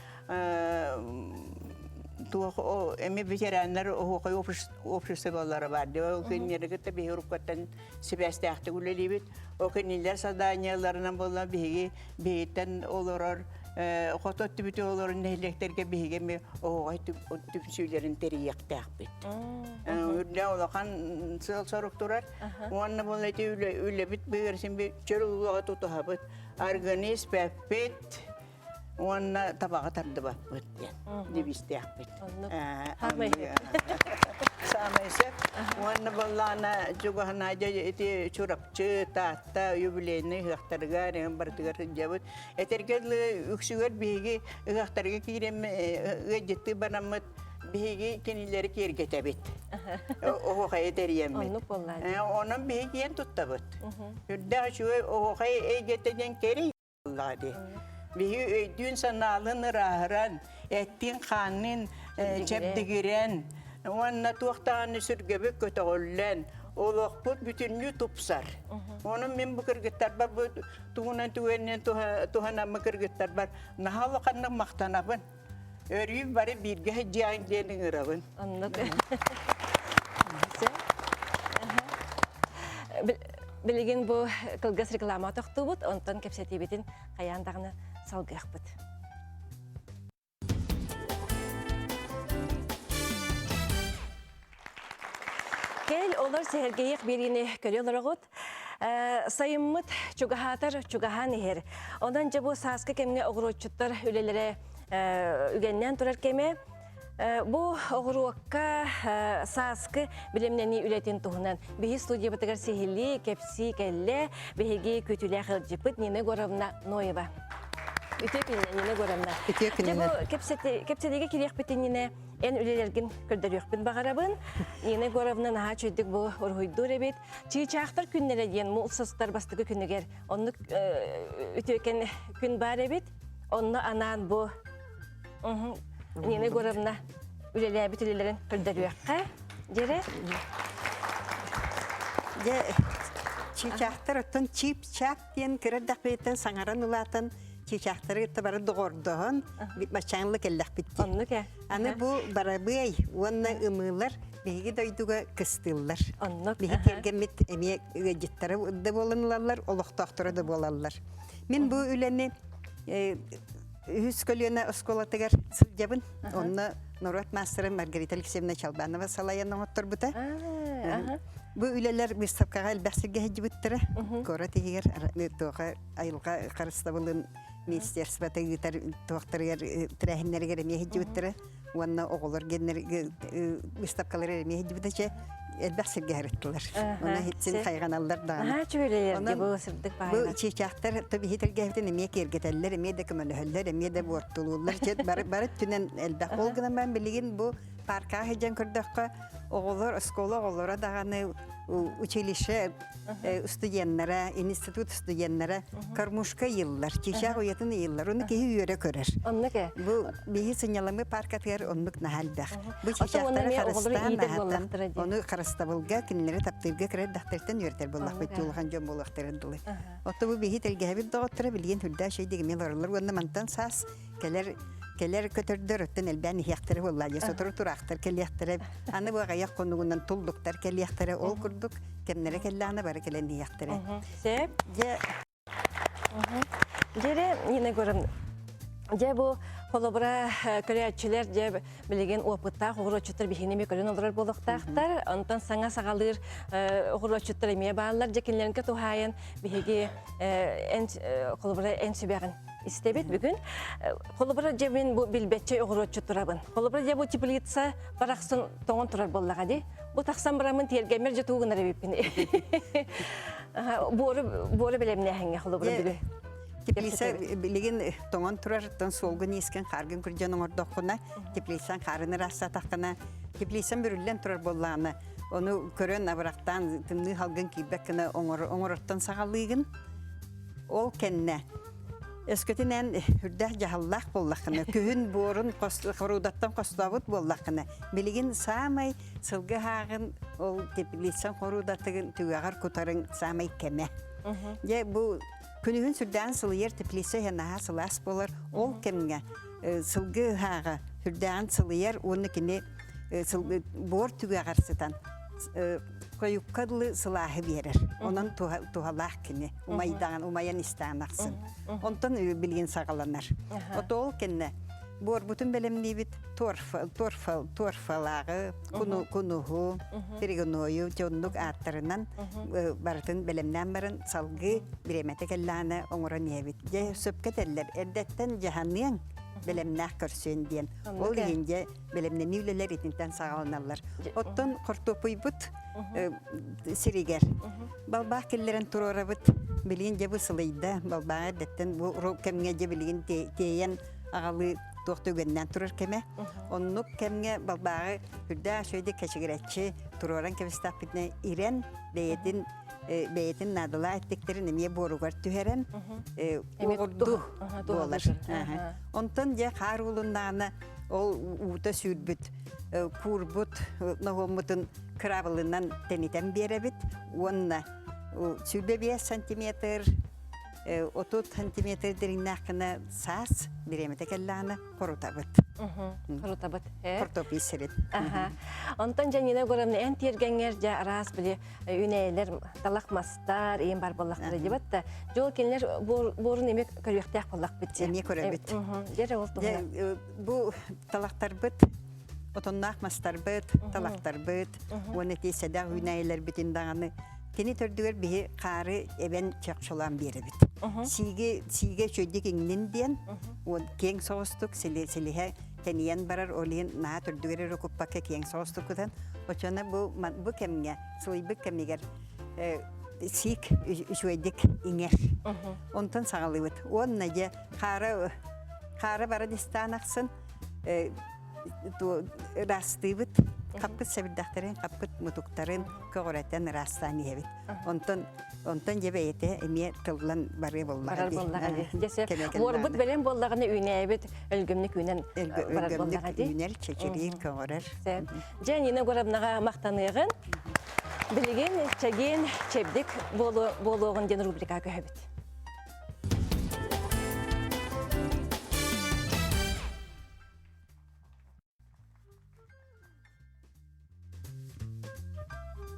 туох эмиэ ветераннар оһуохай обществолара баар дии. Ол кинилэри кытта биһиги уруккаттан сибээстээхтик үлэлиибит. Ол кинилэр заданиеларынан буолла биһиги биһиттэн олорор хото өттүбүтү олорор нэһилиэктэргэ биһиги эмиэ оһуохай түмсүүлэрин тэрийиэхтээхпит. Үрдэ улахан сыал-сорук турар. Уонна бұл эти үлэбит быгырсин чөл улуға тутуһабыт. Аргыны испэппит уонна табаҕа тардыбаппыт диэн девизтээхпит. Саамай сөп. Уонна буоллаҕына чугаһына ити Чурапчы, Таатта юбилейный ыһыахтарыгар барытыгар сылдьабыт. Этэргэ дылы үксүгэр биһиги ыһыахтарга киирэн ыалдьыттыы бараммыт биһиги кинилэри киэргэтэбит. Оһуохайы тэрийэммит. Онон биһиги киэн туттабыт. Үрдээх үчүгэй оһуохай эйгэтэ диэн кэрий буоллаҕа дии. Биһи өйдүүн-санаалыын ырааһыран, эттиин-хаанныын чэбдигирэн уонна туох даҕаны сүргэбит көтөҕүллэн, олохпут бүтүннүү тупсар. Онон мин бу кыргыттарбар бу тугунан түгэнинэн туһанаммын кыргыттарбар наһаа улаханнык махтанабын. Өрүү бары бииргэ сылдьыаҕыҥ диэн ыҥырабын. Оннук. Билигин бу кылгас реклама тохтуубут, онтон кэпсэтиибитин хайаан даҕаны салгыахпыт. Кэл олор сэһэргэйиэх биэриини көрө олороҕут. Сайыммыт чугаһаатар чугаһаан иһэр. Онон дьэ бу сааскы кэмҥэ оҕуруотчуттар үлэлэрэ үгэннээн турар кэмэ. Бу оҕуруокка сааскы билимнэнии үлэтин туһунан биһи студиябытыгар сиһилии кэпсии кэллэ. Биһиги күүтүүлээх ыалдьыппыт Нина Егоровна Ноева. Үтүө күнүнэн, Нина Егоровна. Үтүө күнүнэн. Дьэ бу кэпсэтиигэ кириэхпит иннинэ эн үлэлэргин көрдөрүөхпүн баҕарабын. Нина Егоровна наһаа үчүгдүк бу уруһуйдуур эбит. Чыычаахтар күннэрэ диэн муус устар бастакы күнүгэр оннук үтүөкэн күн баар эбит. Онно анаан бу Нина Егоровна үлэлээбит үлэлэрин көрдөрүөххэ. Дьэрэ. Дьэ, чыычаахтар оттон чип-чап диэн кыра эрдэхпититтэн саҥаран улаатан чыычаахтары кытта бары доҕордоһон баччааҥҥы кэллэхпит дии. Оннук ээ. Аны бу барабыай уонна ымыылар биһиги дойдуга кыстыыллар. Оннук. Биһи тиэргэммит эмиэ ыалдьыттара да буолан ылаллар, олохтоохторо да буолаллар. Мин бу үлэни үһүс көлүөнэ оскуолатыгар сылдьабын. Онно норуот маастара Маргарита Алексеевна Чалбанова салайан оҥотторбута. Бу үлэлэр выставкаҕа элбэх сиргэ сылдьыбыттара. Куорат иһигэр туоха айылҕа харыстабылын министерствота ыытар туохтарыгар тэрээһиннэригэр эмиэ сылдьыбыттара. Уонна оҕолор геннер выставкалары эмиэ сылдьыбыта чэ элбэх сиргэ сырыттылар. Онон син хайҕаналлар даҕаны. Наһаа үчүгэй бу сырдык Бу чыычаахтар тобиһи тэлгэһитин эмиэ киэргэтэллэр, эмиэ да көмөлөһөллөр, эмиэ да буортулууллар. Бары бары өттүнэн элбэх. Ол гынан баран билигин бу паркаҕа сылдьан көрдөххө, оҕолор, оскуола оҕолоро даҕаны училище студеннара, институт студеннара кормушка ыйыллар, чыычаах уйатын ыйыллар. Ону киһи үөрэ көрөр. Оннук ээ. Бу биһи сынньаламы паркатыгар оннук наһаа элбэх. Бу чыычаахтары харыстаан аһатан, ону харыстабылга кинилэри таптыырга кырар дахтартан үөрэтэр буоллахпыт улахан дьон буолуохтарын дылы. Отто бу биһи тэлгэһэбит доҕотторо билигин үрдээх шейдик эмиэ олороллор уонна мантан саас кэлэр кэлэр көтөрдөр оттон элбээн иһиэхтэрэ буоллаа дьэ сотору тураахтар кэлиэхтэрэ аны бу аҕыйах хонугунан туллуктар кэлиэхтэрэ ол курдук кэмнэрэ кэллэҕинэ бары кэлэн иһиэхтэрэ Сөп. Дьэ Дьэрэ Нина Егоровна, дьэ бу холобура көрөөччүлэр дьэ билигин опыттаах оҕуруотчуттар биһигини эмиэ көрөн олорор буолуохтаахтар. Онтон саҥа саҕалыыр оҕуруотчуттар эмиэ бааллар. Дьэ кинилэргэ туһаайан биһиги эн холобура эн сүбэҕин истэбит бүгүн. Холобура дьэ мин бу билбэтчэй оҕуруотчут турабын. Холобура дьэ бу теплица барахсан тоҥон турар буоллаҕа дии. Бу тахсан бараммын тиэргэммэр дьэ тугу гынар эбиппин. Буору буору бэлэмнээһиҥҥэ холобура бүгүн. Теплица билигин тоҥон турар, тон суолгун иискин хааргын күрдьэн оҥордоххуна, теплицаң хаарын ыраастаатаххына, теплицаң бүрүллэн турар буоллаҕына, ону көрөн абырахтаан тымныы халгын киирбэт гына оҥорортон саҕалыыгын. Ол кэннэ Өскөтүн эн үрдээх дьаһаллаах буоллаххына, күһүн буорун хоруудаттан хостообут буоллаххына, билигин саамай сылгы аһааҕын ол теплицаҥ хоруудатыгын түгэҕэр кутарыҥ саамай кэмэ. Дьэ бу күнүһүн сүрдээн сылыйар теплица иһэ наһаа сылаас буолар. Ол кэмҥэ сылгы ыһааҕа сүрдээҕин сылыйар уонна кини буор түгэҕэр сытан хойукка дылы сылааһы биэрэр. Онон туһалаах кини умайдаҕын, умайан истэҕин ахсын. Онтон билигин саҕаланар. Ото ол кэннэ буорбутун бэлэмниибит торфа, торфа, торфалааҕы, куну, кунуһу, перегнойу, дьоннук ааттарынан барытын бэлэмнээн баран салгыы бириэмэтэ кэллэҕинэ оҥорон иһэбит. Дьэ сөпкө этэллэр, эрдэттэн дьаһаныаҥ бэлэмнээх көрсүөн диэн. Ол иһин дьэ бэлэмнэнии үлэлэр итинтэн саҕаланаллар. Оттон хортуоппуйбут сиригэр балбаах киллэрэн туруорабыт. Билигин дьэ бу сылыйда, балбааҕы эрдэттэн бу кэмҥэ дьэ билигин тиэйэн аҕалыы. туох да үгэннээн турар кэмэ. Оннук кэмҥэ балбааҕы үрдээх үчүгэйдик кэчигирэччи туруоран кэбистэхпитинэ ирэн бэйэтин бэйэтин наадалаах эттиктэрин эмиэ буоругар түһэрэн уоҕурду буолар. Онтон дьэ хаар уулуннаҕына ол уута сүүрбүт куурбут ноһуоммутун кыраабылынан тэнитэн биэрэбит уонна 25 сантиметр 30 сантиметр дириҥнээх гына саас бириэмэтэ кэллэҕинэ хорутабыт. Хорутабыт. Хортуоппуй сирин. Онтон Жанина Егоровна эн тиэргэҥҥэр дьэ араас били үүнээйилэр талах мастар иин бар буоллахтара дибат да дьол кинилэр буорун эмиэ көрүөхтээх буоллахпыт Эмиэ көрөбүт. Дьэ ол туһунан. Бу талахтарбыт отонноох мастарбыт, талахтарбыт уонна ити сэдэх үүнээйилэрбитин даҕаны кини төрдүгэр биһи хаары эбэн чохчолоон биэрэбит. Сииги сиигэ үчүгэйдик иҥнин диэн уон киэҥ соҕустук силиһэ тэнийэн барар ол иһин наһаа төрдүгэр эрэ куппакка киэҥ соҕустук кутан оччоно бу бу кэмҥэ сылыйбыт кэмигэр сиик үчүгэйдик иҥэр. Онтон саҕалыыбыт. Уонна дьэ хаара хаара баран истээн ахсын ыраастыыбыт хаппыт сэбирдэхтэрин хаппыт мутуктарын көҕүрэтэн ыраастаан иһэбит онтон онтон дьэ бэйэтэ эмиэ тыллан барыа буоллаҕа дии дьэ уорбут бэлэм буоллаҕына үүнээбит өлгөмнүк үүнэн барар буоллаҕа дии үүнэр чэчириир көҕөрөр дьэ Нина Егоровнаҕа махтаныаҕын билигин чэгиэн чэбдик буолуоҕун диэн рубрика көһөбүт.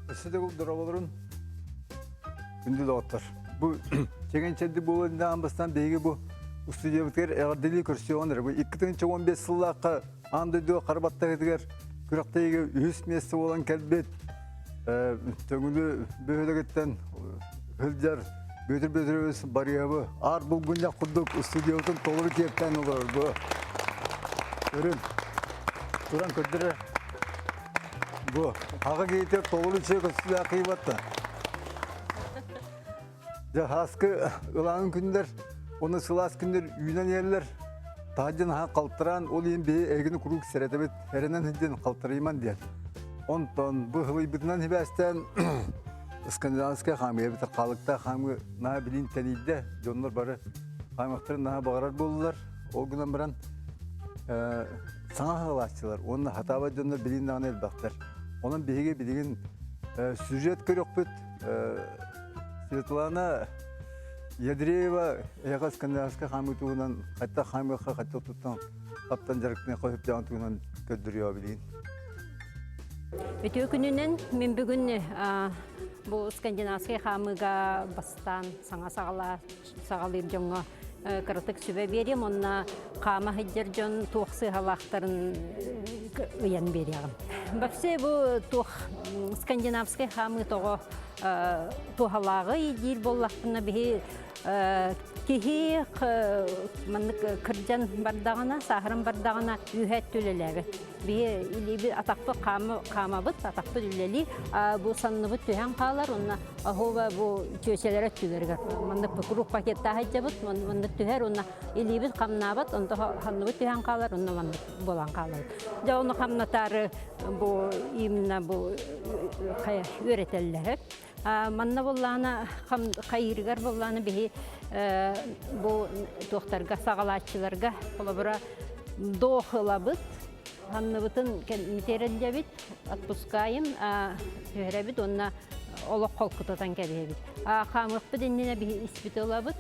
Өссө да дорооболорун күндү доҕоттор. Бу чэгэн чэбдик буолуон даҕан бастаан биһиги бу устудиябытыгар эҕэрдэлии көрсүөҕүн эрэ. Бу 2015 сыллаахха аан дойдуга хара баттаһыытыгар күрэхтэһиигэ үһүс миэстэ буолан кэлбит Төҥүлү бөһүөлэгиттэн сылдьар Бүөтүр Бүөтүрүбүс Барыабы аар булгунньах курдук студиябытын толору киэптээн олорор бу. Көрүн, туран көрдөрөр. Бу аҕа киһитэ толору чиэ көстүүлээх кыйбатта. Дьэ, һааскы ылааҥын күннэр, уонна сылаас күннэр үүнэн иһэллэр. Таһырдьа наһаа халтараан, ол иһин биһи эһигини куруук сэрэтэбит, эрэнэн сылдьан халтарыйман диэн. Онтон бу сылыйбытынан сибээстээн скандинавскай хаамыы эбэтэр хаалыктаах хаамыы наһаа билин тэнийдэ. Дьоннор бары хаамыахтарын наһаа баҕарар буоллулар. Ол гынан баран саҥа хаалааччылар уонна хатаабат дьоннор билин даҕаны элбэхтэр. Онон биһиги билигин сюжет көрүөхпүт. Светлана Ядреева эһэҕэ скандинавскай хаамыы туһунан хайдах хаамыахха хайдах туттан хаптан дьарыктаныахха сөптөөҕүн туһунан көрдөрүөҕэ билигин. Үтүө күнүнэн мин бүгүн бу скандинавскай хаамыыга бастаан саҥа саҕалыыр дьоҥҥо кыратык сүбэ биэриэм уонна хаама сылдьар дьон туох сыыһалаахтарын ыйан биэриэҕим. Вообще бу туох скандинавскай хаамыы тоҕо туһалааҕый диир буоллахпына биһи киһи маннык кырдьан бардаҕына, сааһыран бардаҕына үөһэ өттө үлэлээбэт. Биһи илиибит атахпыт хаамабыт, атахпыт үлэлии, бу санныбыт түһэн хаалар уонна оһуоба бу чүөчэлэр өттүлэригэр маннык круг пакеттаах сылдьабыт, маннык түһэр уонна илиибит хамнаабат, онто санныбыт түһэн хаалар, онно маннык буолан хаалар. Дьэ ону хамнатаары бу именно бу үөрэтэллэр. Манна буоллаҕына хайыырыгар буоллаҕына биһи бу туохтарга саҕалааччыларга холобура дох ылабыт, санныбытын митэрэллэбит, отпускаем, түһэрэбит уонна олох холкутатан кэбиһэбит. Хаамыахпыт иннинэ биһи испит ылабыт,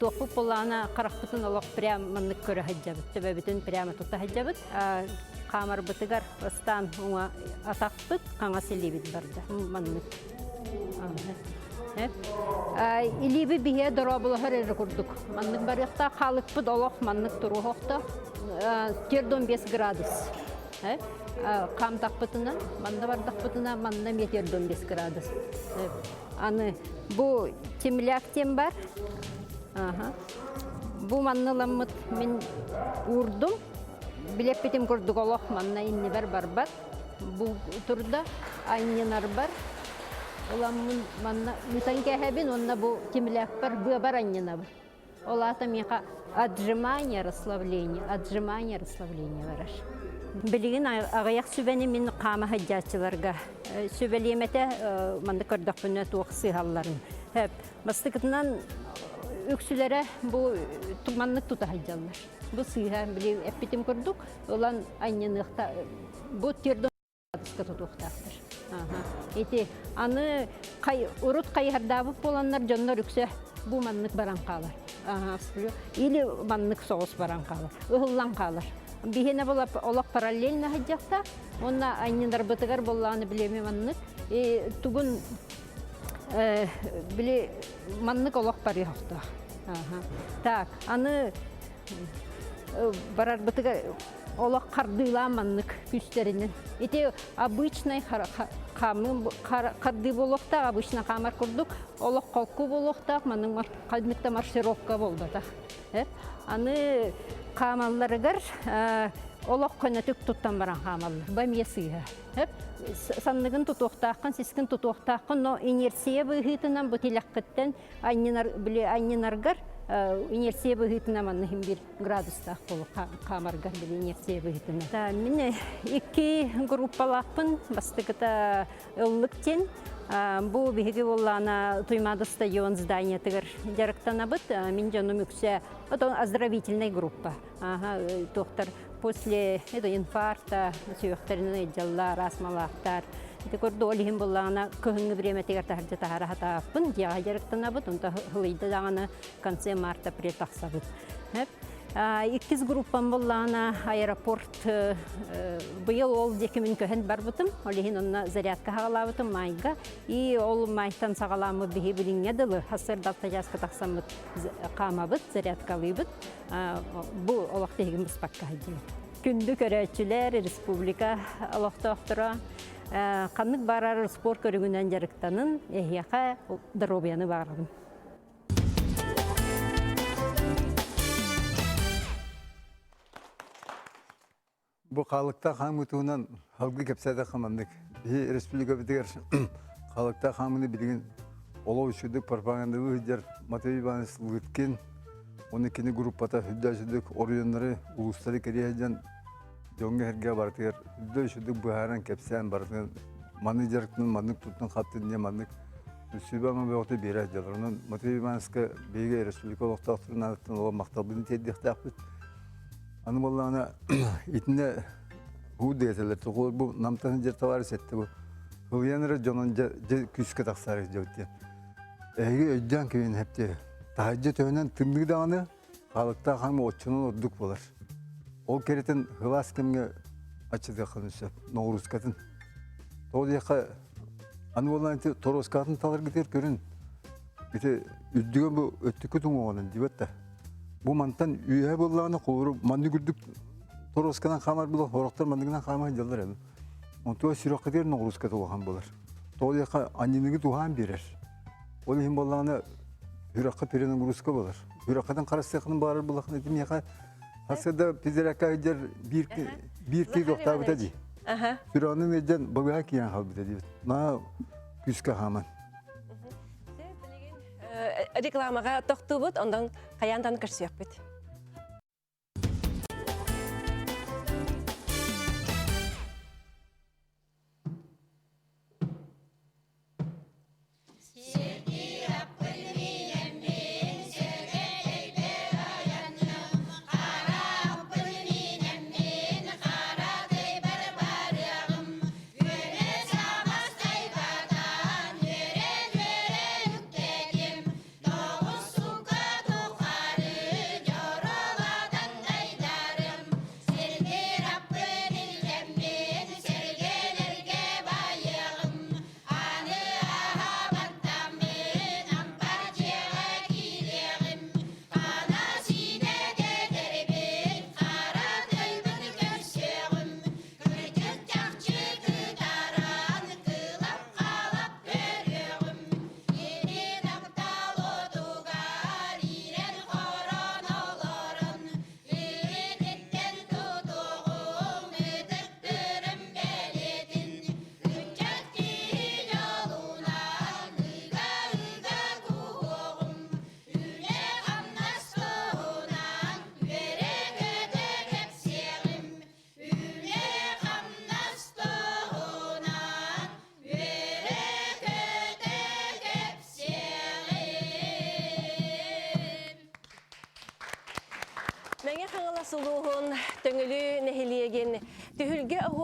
туохпут буоллаҕына харахпытын олох прям маннык көрө сылдьабыт, төбөбүтүн прямо тута сылдьабыт. Хаамарбытыгар бастаан уҥа атахпыт, хаҥас илиибит барда. Маннык. Илииби биһиэ дорооболоһор эрэ курдук. Маннык барыахтаах хаалыкпыт олох маннык туруохтаах. 45 градус. Хаамтахпытына, манна бардахпытына, манна эмиэ 45 градус. Аны бу темляк диэн бар. Бу манна ыламмыт мин уурдум. Билэппитим курдук олох манна иннибэр барбат. Бу турда анньынарбар ыламмын манна ыытан кээһэбин уонна бу темлякпар быабар анньынабын. Ол аата миэхэ отжимание, расслабление, отжимание, расслабление барар. Билигин аҕыйах сүбэни мин хаама сылдьааччыларга сүбэлиэм этэ, маннык көрдөхпүнэ туох сыыһалларын. Бастакытынан үксүлэрэ бу маннык тута сылдьаллар. Бу сыыһа, били эппитим курдук, ылан анньыныахта бу тиэрдэн тутуохтаахтар. Ити аны урут хайыһардаабыт буоланнар дьоннор үксэ бу маннык баран хаалар. Или маннык соҕус баран хаалар. Ыһыллан хаалар. Биһиэнэ була олох параллельно сылдьахта. Уонна анньынарбытыгар буоллаҕына билиэми маннык. Тугун били маннык олох барыахтаах. Так, аны барарбытыгар олох хардыылаан маннык күүстэринэн. Ити обычный хардыы буолуохтаах, обычно хаамар курдук, олох холку буолуохтаах, маннык ханнык да маршировка буолбатах. Аны хаамалларыгар олох көнөтүк туттан баран хаамаллар. Бу эмиэ сыыһа. Санныгын тутуохтааххын, сискин тутуохтааххын, но инерция быһыытынан бу тилэххиттэн анньынар, били анньынаргар инерция быһыытынан манна иһин биир градустаах буолу хаамаргар били инерция быһыытынан. Мин икки группалаахпын. Бастакыта ыллык диэн. Бу биһиги буоллаана Туймаада стадион зданиетыгар дьарыктанабыт. Мин дьонум үксэ оздоровительная группа. Туохтар после это инфаркта сүһүөхтэринэн ыйдьаллар, астмалаахтар. Ити курдук ол иһин буллаҕына кыһыҥҥы бириэмэтигэр таһырдьа таһара хатааппын, дьиэҕэ дьарыктанабыт, онто хылыйда даҕаны конце марта апрель тахсабыт. Иккис группам буллаҕына аэропорт быйыл ол диэки мин көһөн барбытым. Ол иһин онно зарядка хаҕалаабытым майга. И ол майтан саҕалааммыт биһи билиҥҥэ дылы сарсыарда алта чааска тахсаммыт хаамабыт, зарядкалыыбыт. Бу олох тиһигин быспакка сылдьабыт. Күндү көрөөччүлэр, республика олохтоохторо, ханнык баарар спорт көрүҥүнэн дьарыктанын, эһиэхэ доруобуйаны баҕарабын. Бу хаалыктаах хаамыы туһунан салгыы кэпсээтэххэ маннык. Биһи республикабытыгар хаалыктаах хаамыыны билигин олох үчүгдүк пропагандалыы сылдьар Матвей Иванович Лыткин уонна кини группата үрдэ үчүгдүк оройуоннары, улуустары кэрийэ сылдьан дьоҥҥо-сэргэҕэ барытыгар үрдэ үчүгдүк быһааран кэпсээн барытын маннык дьарыктанан маннык туттан хаптын диэн маннык сүбэ-ама бөҕөтө биэрэ сылдьаллар. Онон Матвей Ивановичка биһиги республика олохтоохторун аатыттан олох махталбытын тиэрдиэхтээхпит. Аны буоллаҕына итиннэ уу диэтэлэр тоҕо бу намтан сылдьар товарищ этте бу ылыйан эрэ дьонун дьэ дьэ күүскэ тахсаары сылдьабыт диэн. Эһиги өйдөөн кэбиһин хэптиэ. Таһырдьа төһөнөн тымныы даҕаны хаалыктаах хаҥ оччонон ордук буолар. Ол кэрэтин сылаас кэмҥэ аччатыаххын сөп ноҕуруускатын. Тоҕо диэххэ аны буоллаҕына ити торуоскатын таларгытыгар көрүн ити үрдүгэн бу өттүккүт уҥуоҕунан диэбэт да. Бу мантан үөһэ буоллаҕына холобур маннык үрдүк торуосканан хаамар буолар, сорохтор манныгынан хаама сылдьаллар эбит. Онтуга сүрэххитигэр ноҕурууската улахан буолар. Тоҕо диэххэ анньыныгы туһаан биэрэр. Ол иһин буоллаҕына сүрэххэ перенагрузка буолар. Сүрэххитин харыстыаххын баҕарар буоллаххына ити миэхэ хасыда пизеракка сылдьар биир биир киһи тохтообута дии. Сүрэҕинэн ыалдьан балыыһа киирэн хаалбыта диэбит. Наһаа күүскэ хааман. Рекламаҕа тохтуубут, онтон хайаан көрсүөхпүт.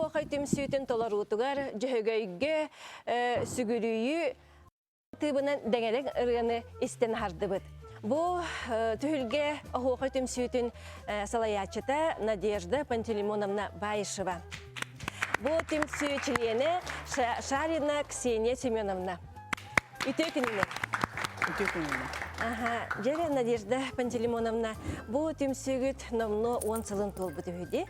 оһуохай түмсүүтүн толоруутугар Дьөһөгөйгө сүгүрүйүү тыыбынан дэҥэлэҥ ырыаны истэн аһардыбыт. Бу түһүлгэ оһуохай түмсүүтүн салайааччыта Надежда Пантелеймоновна Баишева. Бу түмсүү чилиэнэ Шарина Ксения Семеновна. Үтүө күнүнэн. Үтүө күнүнэн. Аха, дьэ Надежда Пантелеймоновна, бу түмсүүгүт номнуо 10 сылын туолбут үһү дии.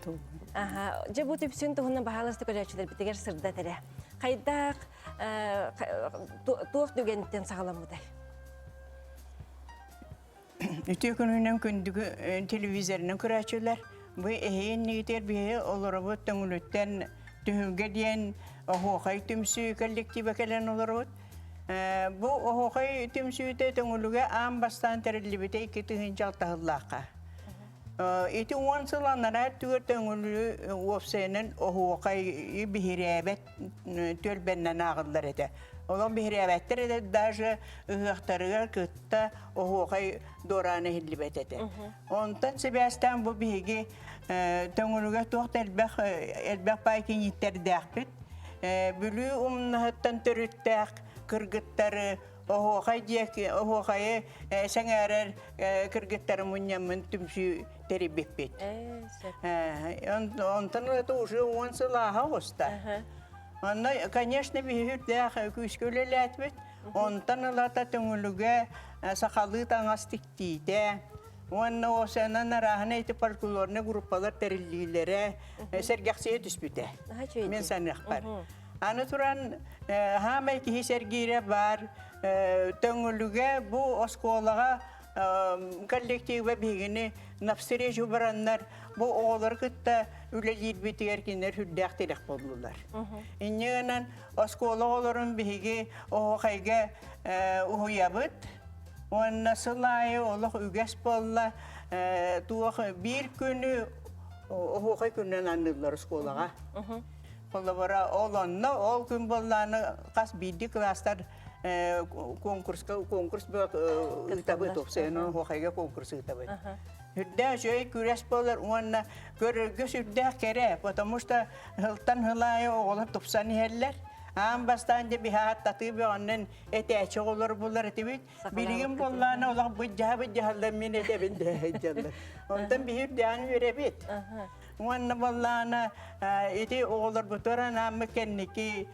Аха, дьэ бу түмсүүн туһунан баһаалыста көрөөччүлэрбитигэр сырдат эрэ. Хайдах туох түгэнтэн саҕаламмытай? Үтүө күнүнэн күндүгү телевизорынан көрөөччүлэр. Бу эһиги иннигитигэр биһиги олоробут Төҥүлүттэн Түһүлгэ диэн оһуохай түмсүү коллектива кэлэн олоробут. Бу оһуохай түмсүүтэ Төҥүлүгэ аан бастаан тэриллибитэ 2006 сыллаахха. Ити 10 сыл анараа өттүгэр Төҥүлү уопсайынан оһуохай биһирээбэт түөлбэннэн ааҕыллар этэ. Олох биһирээбэттэр этэ, даже ыһыахтарыгар кытта оһуохай дуораана иһиллибэт этэ. Онтон сибээстээн бу биһиги Төҥүлүгэ туох да элбэх элбэх баай кинииттэрдээхпит. Бүлүү умнаһыттан төрүттээх кыргыттары оһуохай диэки оһуохайы сэҥээрэр кыргыттары мунньаммын түмсүү тэрийбиппит. Онтон это уже 10 сыл ааһа оҕуста. Онно, конечно, биһиги үрдээх күүскэ үлэлээтибит. Онтон ылата Төҥүлүгэ сахалыы таҥас тиктиитэ, уонна осенан арааһына ити фольклорнай группалар тэриллиилэрэ сэргэхсийэ түспүтэ. Мин саныахпар. Аны туран, хаамай киһи сэргиирэ баар Төҥүлүгэ бу оскуолаҕа коллектива биһигини навстречу бараннар бу оҕолору кытта үлэлиирбитигэр кинилэр сүрдээх тирэх буоллулар. Инньэ гынан оскуола оҕолорун биһиги оһуохайга уһуйабыт уонна сыл аайы олох үгэс буолла туох биир күнү оһуохай күнүнэн аныыллар оскуолаҕа. Холобура ол онно ол күн буоллааны хас биирдии кылаастар конкурска конкурс ыытабыт уопсайынан оһуохайга конкурс ыытабыт. Үрдээх үчүгэй күрэс буолар уонна көрөргө сүрдээх кэрэ, потому что сылтан сыл аайы оҕолор тупсан иһэллэр. Аан бастаан дьэ биһаат татыы бөҕөннөн этээччи оҕолор булар этибит. Билигин буоллаана олох быдьаһа быдьаһаллар мин этэбин дэһэ Онтон биһи үрдээн үөрэбит. Уонна буоллаана ити оҕолорбутугар анааммыт кэнники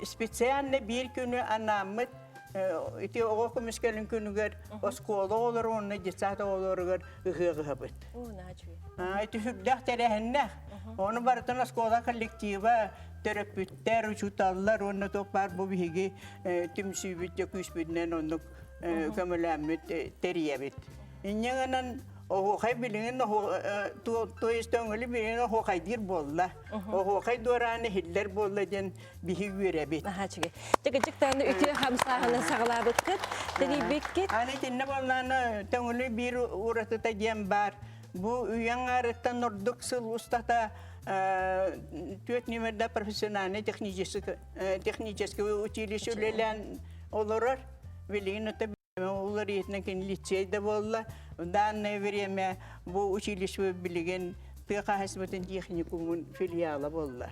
специально биир күнү анааммыт ити оҕо көмүскэлин күнүгэр оскуола оҕолору уонна детсад оҕолоругар ыһыах ыһабыт. Ити сүрдээх тэрээһиннээх. Ону барытын оскуола коллектива, төрөппүттэр, учууталлар уонна туох баар бу биһиги түмсүүбүт дьэ күүспүтүнэн оннук көмөлөөммүт тэрийэбит. Инньэ гынан оһуохай билигин то есть өҥөлү билигин оһуохайдыыр буолла. Оһуохай дуорааны иһиллэр буолла диэн биһи үөрэбит. Наһаа үчүгэй. Дьэ даҕаны үтүө хамсааһыны саҕалаабыккыт, тэрийбиккит. Аны итиннэ буоллаана төҥүлү биир уратыта диэн баар. Бу үйэҥ аарыттан ордук сыл устата түөрт нүмерда профессиональный технический училище үлэлээн олорор. Билигин это Уларыйытынан кини лицей да буолла. В данное время бу училище билигин тыа хаһайыстыбатын техникумун филиала буолла.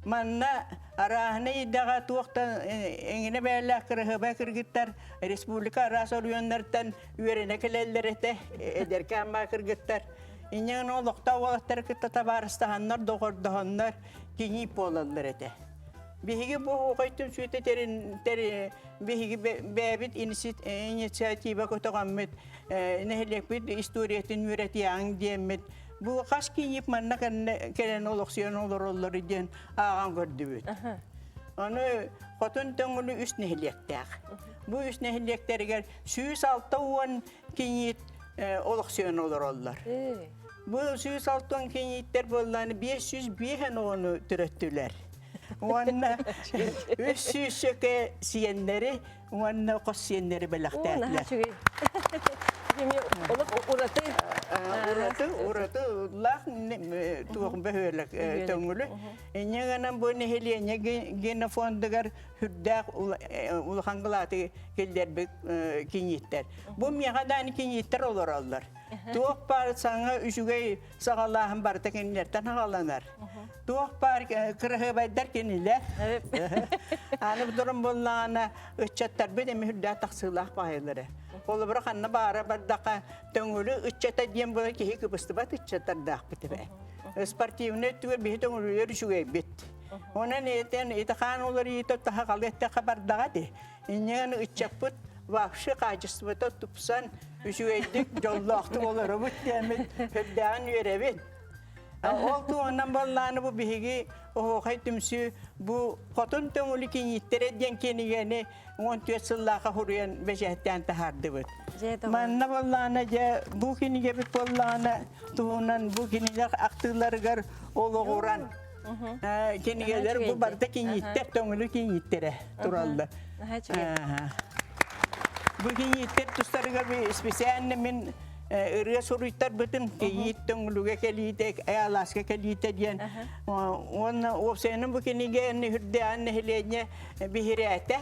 Манна арааһына идэҕэ туохтан эҥинэ бэйэлээх кыраһыабай кыргыттар республика араас оройуоннартан үөрэнэ кэлэллэр этэ, эдэркээн баа кыргыттар. Инньэ гынан олохтоох уолаттары кытта табаарыстаһаннар, доҕордоһоннор киҥиип буолаллар этэ. Биһиги бу оһуохай түмсүүтэ тэрин биһиги бэйэбит инициатива көтөҕөммүт нэһилиэкпит историятын үөрэтиэҕиҥ диэммит бу хас кииньип манна кэлэн олохсуйан олороллор диэн ааҕан көрдүбүт. Ону Хотун Төҥүлү үс нэһилиэктээх. Бу үс нэһилиэктэригэр 160 кийиит олохсуйан олороллор. Бу 160 кийииттэр буоллааны 505 оҕону төрөттүлэр. Уонна 300 сөкө сиэннэри уонна хос сиэннэри бэлэхтээтилэр. Олох ураты. Ураты, ураты лаах туох бөһүөлэк төҥүлү. Инньэ гынан бу нэһилиэнньэ генофондугар хүрдээх улахан кылааты киллэрбит кинииттэр. Бу миэхэ дааны кинииттэр олороллор. Туох баар саҥа үчүгэй саҕалааһын барыта кинилэртэн аҕаланар. Туох баар кыраһыабайдар кинилэр. Аны бу буоллаҕына ыччаттарбыт эми үрдээх тахсыылаах баайылары. Холобура ханна баара бардаха төҥүлү ыччата диэн була киһи кыбыстыбат ыччаттардаахпыт эбэ. Спортивный өттүгэр биһи төҥүлүлэр үчүгэйбит. Онон этэн итахан уларыйыта таһаҕалы эттэхэ бардаҕа ди. Инньэн ыччаппыт вообще качествота тупсан үчүгэйдик дьоллоохтук олоробут диэммит үрдээҕин үөрэбит. Ол туһунан баллааны бу биһиги оһуохай түмсүү бу Хотун Төҥүлү кинииттэрэ диэн кинигэни 14 сыллааха хуруйан бэчээттээн таһаардыбыт. Манна буоллаҕына дьэ бу кинигэбит буоллаҕына туһунан бу кинилэр ахтыыларыгар олоҕуран кинигэлэр бу барыта кинииттэр төҥүлү кинииттэрэ тураллар. Бу кинииттэр тустарыгар специально мин ырыа суруйтарбытым кийиит төҥүлүгэ кэлиитэ алааска кэлиитэ диэн уонна уопсайынан бу кинигэ үрдээн нэһилиэнньэ биһирээтэ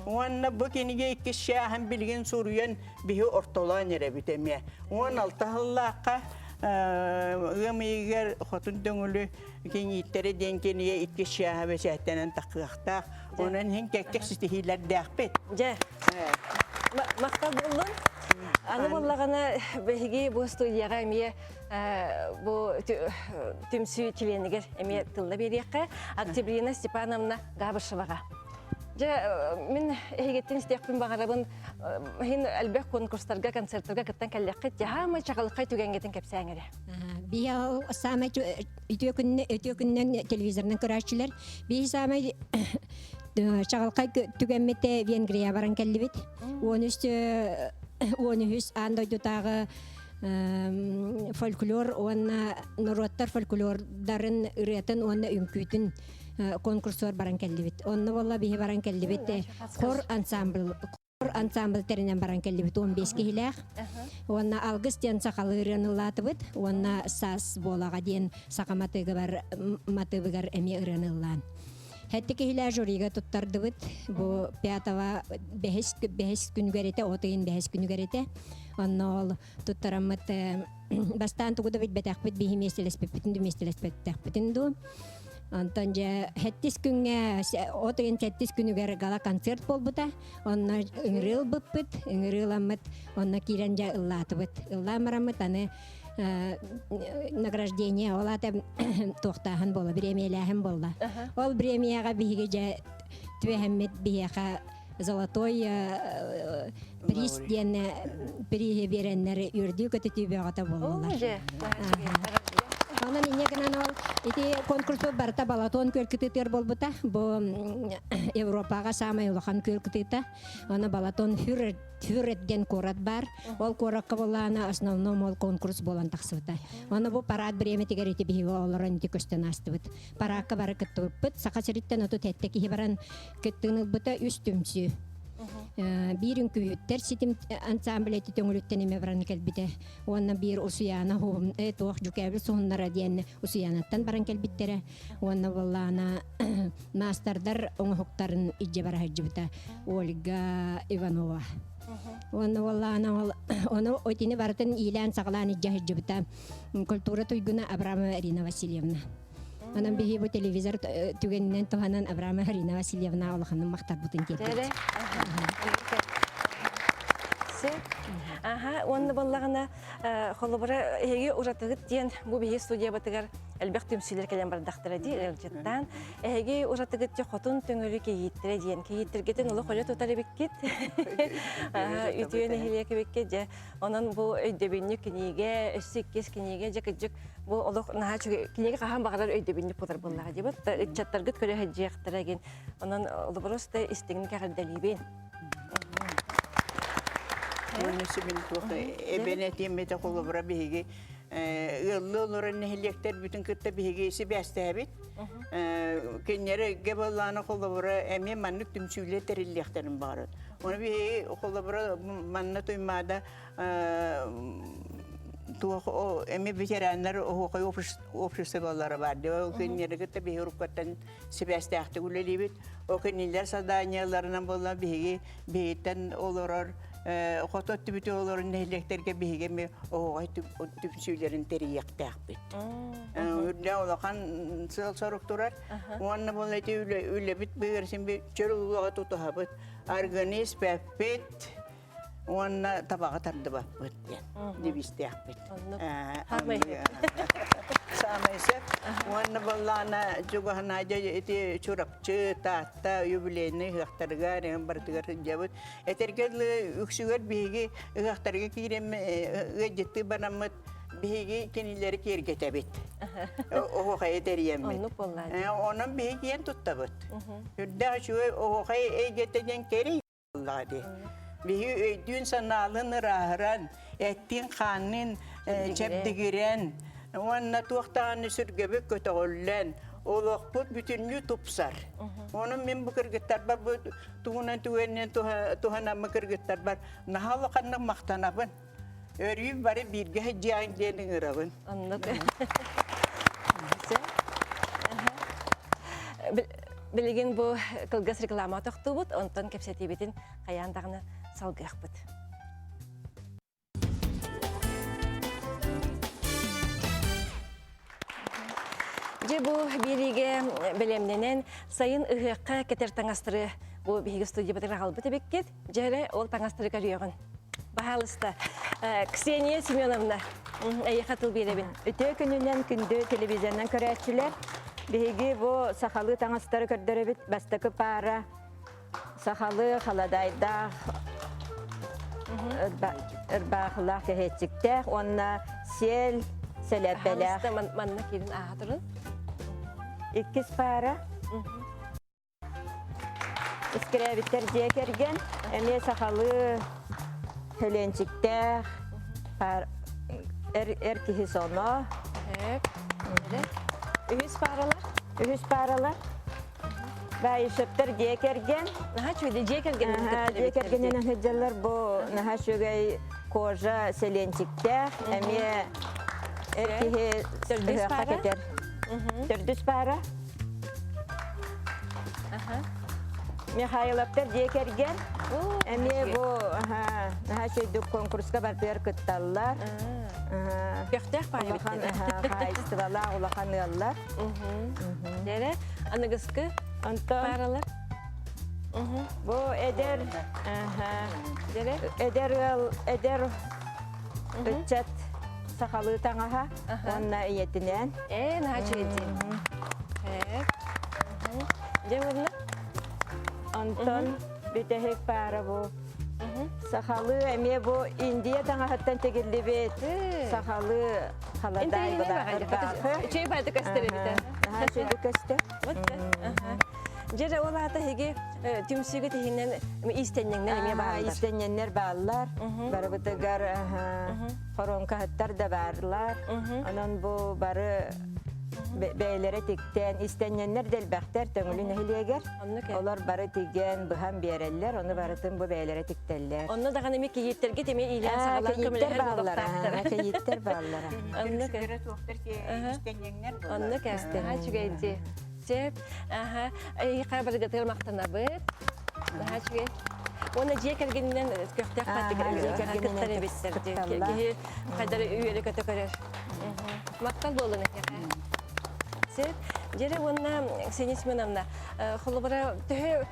уонна бу кинигэ иккис чааһын билигин суруйан биһи ортолоон эрэбит эмиэ 16 сыллаахха ыам ыйыгар Хотун Төҥүлү кийииттэрэ диэн кинигэ иккис чааһа бэчээттэнэн тахсыахтаах. Онон иһин кэккэ ситиһиилэрдээхпит. Дьэ, махтал буоллун. Аны буоллаҕына биһиги бу студияҕа эмиэ бу түмсүү чилиэнигэр эмиэ тылла биэриэххэ Октябрина Степановна Габышеваҕа. Дьэ, мин эһигиттэн истиэхпин баҕарабын иһин элбэх конкурстарга, концерттарга кыттан кэллэххит, хаамай чаҕылхай түгэҥҥитин кэпсээҥ эрэ. Биһи саамай үтүө күннэ үтүө күннэн телевизорынан көрөөччүлэр. Биһи саамай чаҕылхай түгэммит Венгрия баран кэллибит. 13 13 аан дойдутааҕы фольклор уонна норуоттар фольклордарын ырыатын уонна үҥкүүтүн конкурсугар баран кэллибит. Онно буолла биһи баран кэллибит хор ансамбль хор ансамбль тэринэн баран кэллибит 15 киһилээх. Уонна алгыс диэн сахалыы ырыаны ыллаатыбыт. Уонна саас буолаҕа диэн саха матыыгыбар матыыбыгар эмиэ ырыаны ыллаан. Хэтти киһилээх жюрига туттардыбыт. Бу пятого бэһис бэһис күнүгэр этэ, от ыйын бэһис күнүгэр этэ. Онно ол туттараммыт бастаан тугу да билбэтэхпит биһи миэстэлэспиппитин ду миэстэлэспэтэхпитин дуу. Онтон дьэ сэттис күҥҥэ от ыйын сэттис күнүгэр гала-концерт буолбута. Онно ыҥырыы ылбыппыт, ыҥырыы ыламмыт, онно киирэн дьэ ыллаатыбыт. Ыллаан бараммыт аны награждение ол аата туохтааһын буолла, бириэмийэлээһин буолла. Ол бириэмийэҕэ биһиги дьэ түбэһэммит биһиэхэ золотой приз диэн прииһи биэрэннэр үөрдүү көтүтүү бөҕөтө буоллулар. Онон инньэ гынан ол ити конкурспут барыта Балатон күөл кытыытыгар буолбута. Бу Европаҕа саамай улахан күөл кытыыта. Аны Балатон Фюрер Фюрет диэн куорат баар. Ол куоракка буоллаҕына основном ол конкурс буолан тахсыбыта. Аны бу парад бириэмэтигэр ити биһиги олорон ити көстөн аастыбыт. Параакка бары кыттыбыппыт. Саха сириттэн 37 киһи баран кыттыыны ылбыта үс түмсүү. Биир үҥкүүһүттэр ситим ансамбль эти төҥүлүттэн эмэ баран кэлбитэ. Уонна биир Усуйаана туох дьүкээбил суһуннара диэн Усуйаанаттан баран кэлбиттэрэ. Уонна буоллаана маастардар оҥоһуктарын илдьэ бара сылдьыбыта Ольга Иванова. Уонна буоллаана ол ону итини барытын иилээн-саҕалаан илдьэ сылдьыбыта культура туйгуна Абрамова Ирина Васильевна. Онон биһи бу телевизор түгэнинэн туһанан Абрамова Ирина Васильевна улаханын махтарбытын тиэрдибит. Аха, уонна буоллаҕына, холобура, эһиги уратыгыт диэн бу биһи студиябытыгар элбэх түмсүүлэр кэлэн бардахтара дии ыалдьыттаан. Эһиги уратыгыт дьэ хотун төҥүлү кийииттэрэ диэн. Кийииттэргитин олох өлө тутар эбиккит. Үтүө нэһилиэк эбиккит дьэ. Онон бу өйдөбүнньүк кинигэ, өссө иккис кинигэ дьэ кырдьык бу олох наһаа үчүгэй кинигэ хаһан баҕарар өйдөбүнньүк буолар буоллаҕа диэбит. Ыччаттаргыт көрө сылдьыахтара гин. Онон олобурус да истиҥник эҕэрдэлиибин. Уонна туох эбэн этиэм этэ холобура биһиги ыаллыы олорор нэһилиэктэрбитин кытта биһиги сибээстээбит. Кинилэргэ буоллаҕына холобура эмиэ маннык түмсүүлэр тэриллиэхтэрин баҕарар. Ону биһиги холобура манна Туймаада. Туох эми ветераннар оһуохай обществолара бар. Ол кинилэри кытта биһи уруккаттан сибээстээхтик үлэлиибит. Ол кинилэр заданияларынан буолла биһиги биһиттэн олорор хото өттүбүтү олорор нэһилиэктэргэ биһиги эми оһуохай түмсүүлэрин тэрийиэхтээхпит. Үрдэ улахан сыал-сорук турар. Уонна буолла ити үлэбит быыгар син чөл улуга тутуһабыт. Аргыны испэппит уонна табаҕы тардыбаппыт диэн девизтээхпит. Саамай сөп. Уонна буоллаҕына чугаһына ити Чурапчы, Таатта юбилейный ыһыахтарыгар барытыгар сылдьабыт. Этэргэ дылы үксүгэр биһиги ыһыахтарга киирэн ыалдьыттыы бараммыт биһиги кинилэри киэргэтэбит. Оһуохайы тэрийэммит. Онон биһиги киэн туттабыт. Үрдээх үчүгэй оһуохай эйгэтэ диэн кэрий дии. Биһи өйдүүн-санаалыын ырааһыран, эттиин-хаанныын чэбдигирэн уонна туох даҕаны сүргэбит көтөҕүллэн, олохпут бүтүннүү тупсар. Онон мин бу кыргыттарбар бу тугунан түгэнинэн туһанаммын кыргыттарбар наһаа улаханнык махтанабын. Өрүү бары бииргэ сылдьыаҕыҥ диэн ыҥырабын. Оннук. Билигин бу кылгас реклама тохтуубут, онтон кэпсэтиибитин хайаан даҕаны салгыахпыт. Дьэ бу биэриигэ бэлэмнэнэн сайын ыһыахха кэтэр таҥастары бу биһиги студиябытыгар аҕалбыт эбиккит. Дьэ эрэ ол таҥастары көрүөҕүн. Баһаалыста. Ксения Семеновна, эйиэхэ тыл биэрэбин. Үтүө күнүнэн күндү телевизорынан көрөөччүлэр. Биһиги бу сахалыы таҥастары көрдөрөбүт. Бастакы паара сахалыы халадаайдаах ырбаахылаах кэһиэччиктээх уонна сиэл сэлээппэлээх. Манна киирин ааһа турун. Иккис паара Искирээбиттэр дьиэ кэргэн эмиэ сахалыы һөлүөнчүктээх эр, эр киһи соно. Үһүс пааралар? Үһүс пааралар. Баишевтар дьиэ кэргэн. Наһаа үчүгэй дьиэ кэргэнинэн Дьиэ кэргэнинэн сылдьаллар. Бу наһаа үчүгэй кожа сэлиэнчиктээх. Эмиэ эр киһи Төрдүс паара? кэтэр. Төрдүс паара. Михайловтар дьиэ кэргэн эмиэ бу наһаа үчүгэйдик конкурска барытыгар кытталлар. Көхтөөх баайы Улахан хаһаайыстыбалаах улахан ыаллар. Дэрэ аныгыскы Онтон пааралар. Бу эдэр Дэрэ эдэр ыал эдэр ыччат сахалыы таҥаһа уонна ийэтинээн. Ээ, наһаа үчүгэй Дьэ уонна? Онтон бүтэһик паара бу. Сахалыы эмиэ бу Индия таҥаһыттан тигиллибит сахалыы халадаай былаахы. Үчүгэй баайда көстөр эбит. Наһаа үчүгэй көстөр. Дьэ ол аата эһиги түмсүүгүт иһинэн иистэнньэҥнэр эмиэ бааллар. Иистэнньэннэр бааллар. Барыбытыгар хоруоҥкаһыттар да баарлар. Онон бу бары бэйэлэрэ тиктэн, истэнньэннэр да элбэхтэр Төҥүлү нэһилиэгэр. Олор бары тигэн, быһан биэрэллэр, ону барытын бу бэйэлэрэ тиктэллэр. Онно даҕаны эми кийииттэргит эми иилээн саҕалаан көмөлөһөр буолуохтаахтар. Кийииттэр бааллара. Онно Онно кэстэн. Үчүгэйди. Сөп. Аха. Эйиэхэ барыгытыгар махтанабыт. Наһаа үчүгэй. Уонна дьиэ кэргэнинэн көхтөөх кыттар эбиттэр. Киһи хайдар үөрэ-көтө көрөр. Махтал буолун эһиэхэ. Сөп. Дьэрэ уонна Ксения Семеновна, холобура төһө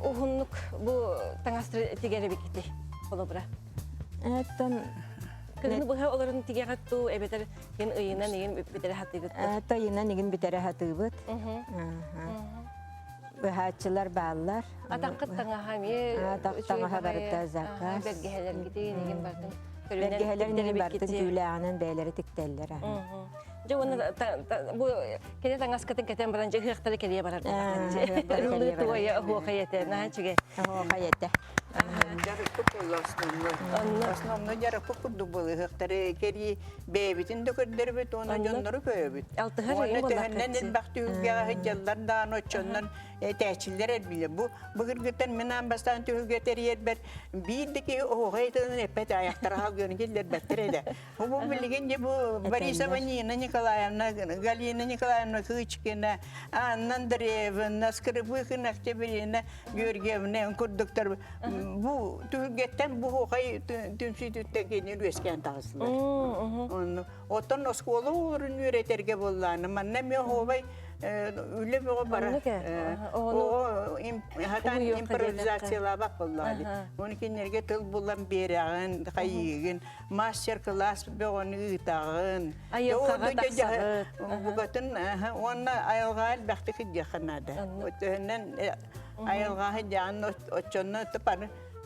уһуннук бу таҥастары тигэр эбиккитий? Холобура. Оттон Кыһыны быһа олорон тигэҕит дуу, эбэтэр Ин ыйынан игин бүтэрэ хатыыбыт. Тайынан игин бүтэрэ хатыыбыт. Быһааччылар бааллар. Атаххыт таҥаһа эмиэ Атах таҥаһа барыта заказ. Бэргэһэлэргитин игин бартын. Бэргэһэлэр игин бартын түүлээҕинэн бэйэлэри тиктэллэр. Дьэ уонна бу кини таҥаскытын кэтэн баран дьэ ыһыахтары кэлиэ барар. Ыллыы туойа оһуохай этэ. Наһаа үчүгэй. Оһуохай этэ. Дьарыкпыт буолла основной. Основной дьарыкпыт курдук буолуохтары кэрии бэйэбитин да көрдөрбүт уонна дьоннору көрөбүт. Алтыһар Уонна төһөннөн элбэх түһүлгэҕэ сылдьаллар даҕаны оччоннон этээччилэр элбилэр. Бу былыргыттан мин аан бастаан түһүлгэ тэрийэрбэр биир да киһи оһуохай тылын эппэт айахтара халгыаны киллэрбэттэр этэ. Бу билигин дьэ бу Борисова Нина Николаевна, Галина Николаевна Кычкина, Анна Андреевна, Скрыбыкина Октябрина Георгиевна курдуктар бу түһүлгэттэн бу оһуохай түмсүүтүттэн кини үөскээн таҕыстылар. Онну Оттон оскуола оҕолорун үөрэтэргэ буоллааны манна эмиэ оһуобай үлэ бөҕө бара. Оҕо хатан импровизациялаабат буоллаҕа. Оны кинилэргэ тыл булан биэрэҕин, хайыыгын, мастер-класс бөҕөнү ыытаҕын. Айылҕаҕа тахсаҕыт. Букатын уонна айылҕаҕа элбэхтик илдьиэххэ наада. Өтөһүнэн айылҕаҕа сылдьаҕын оччонно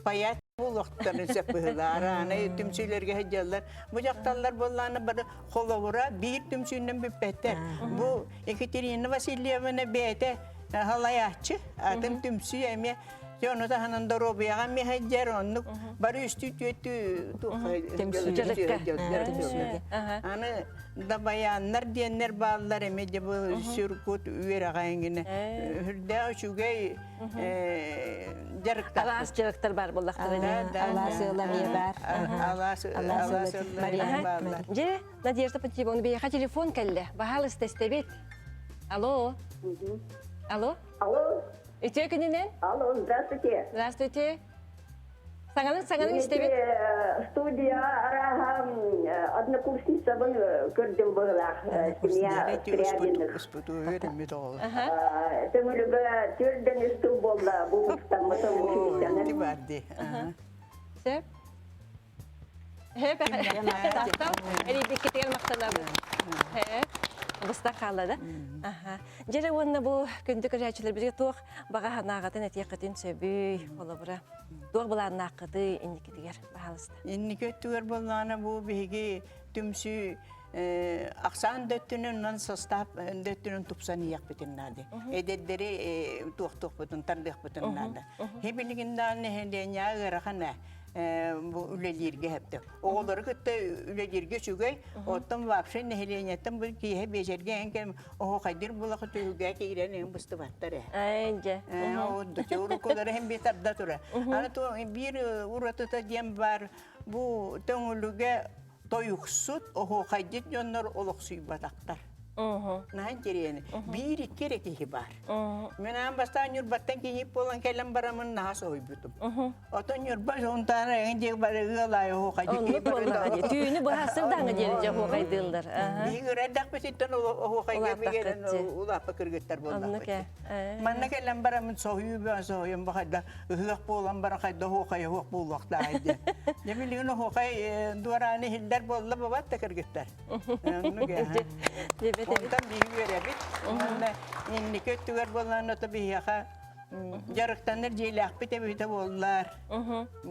паять буолуохтарын сөп быһыылаах. Аны түмсүүлэргэ сылдьаллар. Бу дьахталлар буоллаҕына бары холобура биир түмсүүнэн бүппэттэр. Бу Екатерина Васильевна бэйэтэ халайааччы, атын түмсүү эмиэ ону таһынан доруобуйаҕа эмиэ сылдьар, оннук бары үстүү түөттүү Аны дабайааннар диэннэр бааллар эмиэ дьэ бу сүркут үөрэҕэ эҥинэ үрдээх үчүгэй дьарыктар. Алаас дьарыктар бар буоллахтара. Алаас ыала эмиэ бар. Алаас ыала бааллар. Дьэ, Надежда Пантелеймоновна, биһиэхэ телефон кэллэ. Баһаалыста истэбит. Алло. Алло. Алло. Үтүө күнүнэн. Алло, здравствуйте. Здравствуйте. Саҥанын саҥанын истэбит. Студия арааһа однокурсницабын көрдүм быһылаах. Семья Скрябиных. Төҥүлүгэ түөрдэн үс тыл буолла бу устаммытым училищены. Сөп. Тахтал, эрийбиккитигэр махтанабын. Быстах хаалла да. Дьэрэ уонна бу күндү көрөөччүлэрбитигэр туох баҕа санааҕытын этиэххитин сөбүй, холобура. Туох былааннааххытый инникитигэр, баһаалыста. Инники өттүгэр буоллаҕына бу биһиги түмсүү ахсаан да өттүнэн онон состав да өттүнэн тупсан иһиэхпитин наада. Эдэрдэри туохтуохпутун, тардыахпытын наада. Хибилигин даҕаны нэһилиэнньэҕэ ыарахан ээ. Бу үлэлииргэ хэптэ. Оҕолору кытта үлэлииргэ үчүгэй, оттон вообще нэһилиэнньэттэн бу киэһэ биэчэргэ эн кэм оһуохайдыыр булаха түһүлгэ киирэн эн быстыбаттар ээ. Ээ, дьэ. Уруккулары һин бир тарда тура. Аны биир уратыта диэн бар бу төҥүлүгэ тойуксут, оһуохайдыт дьоннор олохсуйбатахтар. Наһаа интэриэһинэй. Биир икки эрэ киһи баар. Мин аан бастаан Ньурбаттан киһи буолан кэлэн бараммын наһаа соһуйбутум. Отон Ньурба Сунтаара эҥин диэки бары ыал аайы оһуохайдык Оннук буоллаҕа дии. Түүнү быһа сылдаҥа диэн дьэ оһуохайдыыллар. Биһиги ырайдахпытыттан оһуохайга бигэрэн улааппа кыргыттар буоллахпыт. Манна кэлэн бараммын соһуйуу бөҕө соһуйан бу хайда ыһыах буолан баран хайда оһуохай оһуох буолуохтааҕый диэн. Дьэ билигин оһуохай дуорааны иһиллэр буолла бабат да кыргыттар. Онтон биһи үөрэбит. Уонна инники өттүгэр буоллаан ото биһиэхэ дьарыктанар дьиэлээхпит эбитэ буоллар.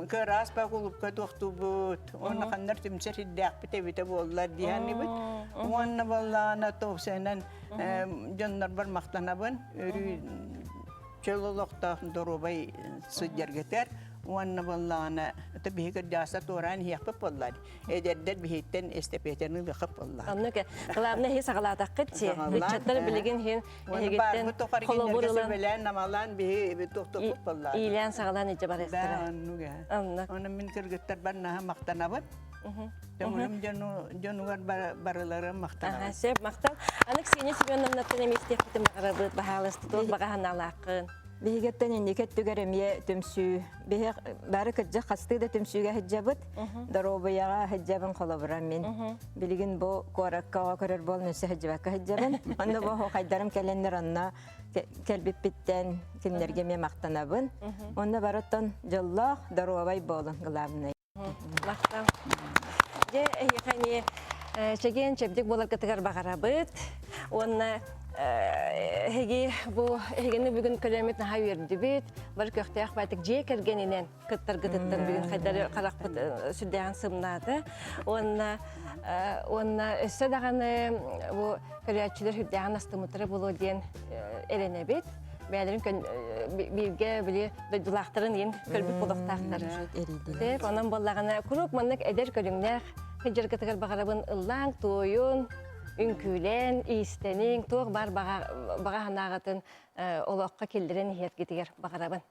Кыраас ба кулупка туохтуубут. Уонна ханнар түмсэр сирдээхпит эбитэ буоллар диэханныбыт. Уонна буоллаҕына туохсайынан дьоннорбор махтанабын. Өрүү чөл олохтоох доруобай сылдьаргытар уонна буоллаҕына это биһи кырдьаҕаста туораан иһиэхпит буоллар эдэрдэр биһиттэн эстэпиэтэни ылыаххыт буоллар Оннук главное иһи саҕалаатаххыт чи ыччаттар билигин иһин эһигиттэн холобур ылан сүбэлээн намалаан биһи туохтуохпут буоллар иилээн саҕалаан илдьэ барыахтара да оннук ээ онон мин кыргыттарбар наһаа махтанабын Төҥүлүм дьонугар барылары махтанабын. Сөп, махтал. Аны Ксения Семеновнаттан эмиэ истиэхпитин баҕарабыт, баһаалыста туох баҕа санаалааххын? Биһигиттэн инники өттүгэр эмиэ түмсүү. Биһи бары кырдьык хастыы да түмсүүгэ сылдьабыт. Доруобуйаҕа сылдьабын холобура мин. Билигин бу куоракка оҕо көрөр буолан өссө сылдьыбакка сылдьабын. Онно бу оһуохайдарым кэлэннэр онно кэлбиппиттэн кинилэргэ эмиэ махтанабын. Онно барыттан дьоллоох, доруобай буолун главное. Махтал. Дьэ, эһиэхэ эмиэ чэгиэн чэбдик буоларгытыгар баҕарабыт. Уонна эһиги бу эһигини бүгүн көлөмүт наһаа үөрдүбүт. Бары көхтөөх баайтык дьиэ кэргэнинэн кыттаргытыттан бүгүн хайдары харахпыт сүрдээҕин сымнаата. Уонна уонна өссө даҕаны бу көрөөччүлэр сүрдээҕин астыммыттара буолуо диэн эрэнэбит. Бээлерин бииргэ били дойдулаахтарын иин көрбүт болуохтаахтар. Теп онон боллаҕына куруук маннык эдэр көрүҥнээх сылдьаргытыгар баҕарабын ыллааҥ, туойун, үҥкүүлээн, иистэниҥ, туох баар баҕа санааҕытын олоххо киллэрэн иһэргитигэр баҕарабын.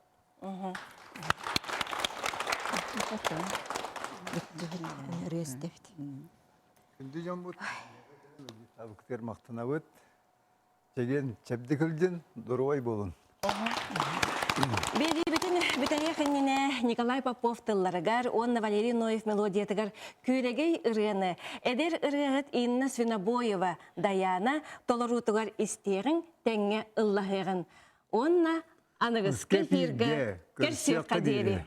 Күндү дьоммут, табыктыгар махтанабыт. Чэгиэн чэбдик ылдьын, доруобай буолун. Биэриибитин бүтэһиэх иннинэ Николай Попов тылларыгар уонна Валерий Ноев мелодиятыгар Күөрэгэй ырыаны эдэр ырыаһыт Инна Свинобоева Даяна толоруутугар истиэҕиҥ, тэҥҥэ ыллаһыаҕын. Уонна аныгыскы эфиргэ көрсүөххэ диэри.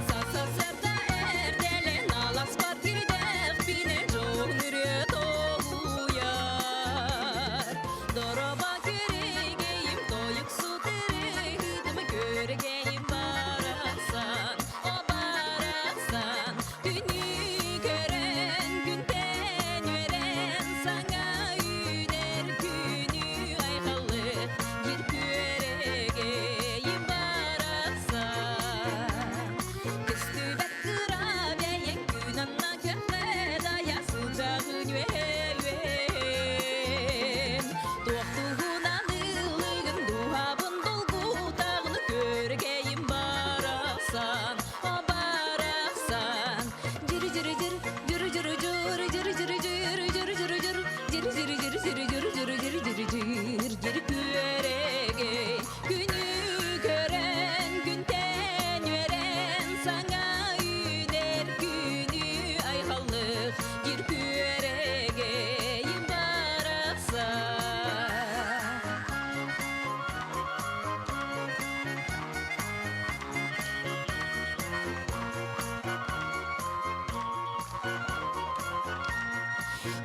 Сарсыарда эрдэлэн аласпар кирдэхпинэ дьон үрүө тоһуйар. Дороба күрэгейим тойуксу тырыһытым көргейим барахсан, о барахсан. Күнү көрөн, күнтэн үөрэн, саҥа үүнэр күнү айхаллык, дьир күөрэгейим барахсан. Көстүбэт кыра бэйэҥ күн анна көххө дайа сылдьаҕын үөһэ-үөһэн. Туох туһунан ыллыгын дууһабын долгутаҕын көргэйим барахсан, о барахсан. Дьир-дьир-дьир, дьир-дьир-дьир, дьир-дьир-дьир, дьир-дьир-дьир, дьир-дьир-дьир, дьир-дьир-дьир, дьир-дьир күөрэгэй. Күнү көрөн, күнтэн үөрэн, саҥа үүнэр күнү айхаллык, дьир күөрэгэйим барахсан.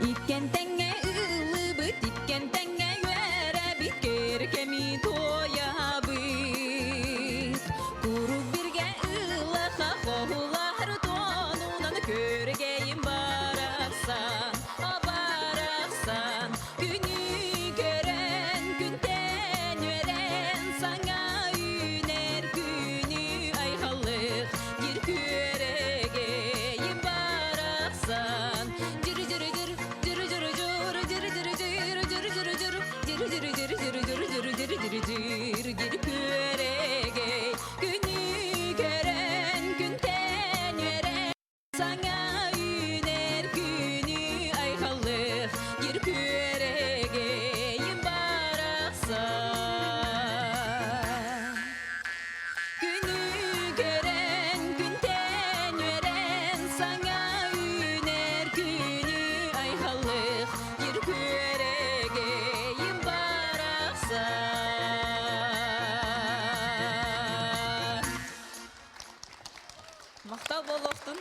Иккен тэҥҥэ ыллыбыт, иккен тэҥҥэ үөрэбит, кэркэми туойабыт. Куруук биргэ ыллаха хоһулаһар туонунан көргэйим барахсан, барахсан. Күнү көрөн, күнтэн үөрэн, саҥа үүнэр күнү айхаллык, дьир күөрэгэйим барахсан. Дьир-дьир-дьир, дьир-дьир-дьир, дьир-дьир-дьир, дьир-дьир-дьир, дьир-дьир-дьир, дьир-дьир-дьир, күөрэгэй. Күнү көрөн, күнтэн үөрэн, саҥа үүнэр күнү айхаллык, дьир күөрэгэйим барахсан. Күнү көрөн, күнтэн үөрэн, саҥа үүнэр күнү айхаллык, дьир күөрэгэйим барахсан. Махтал буолуохтун.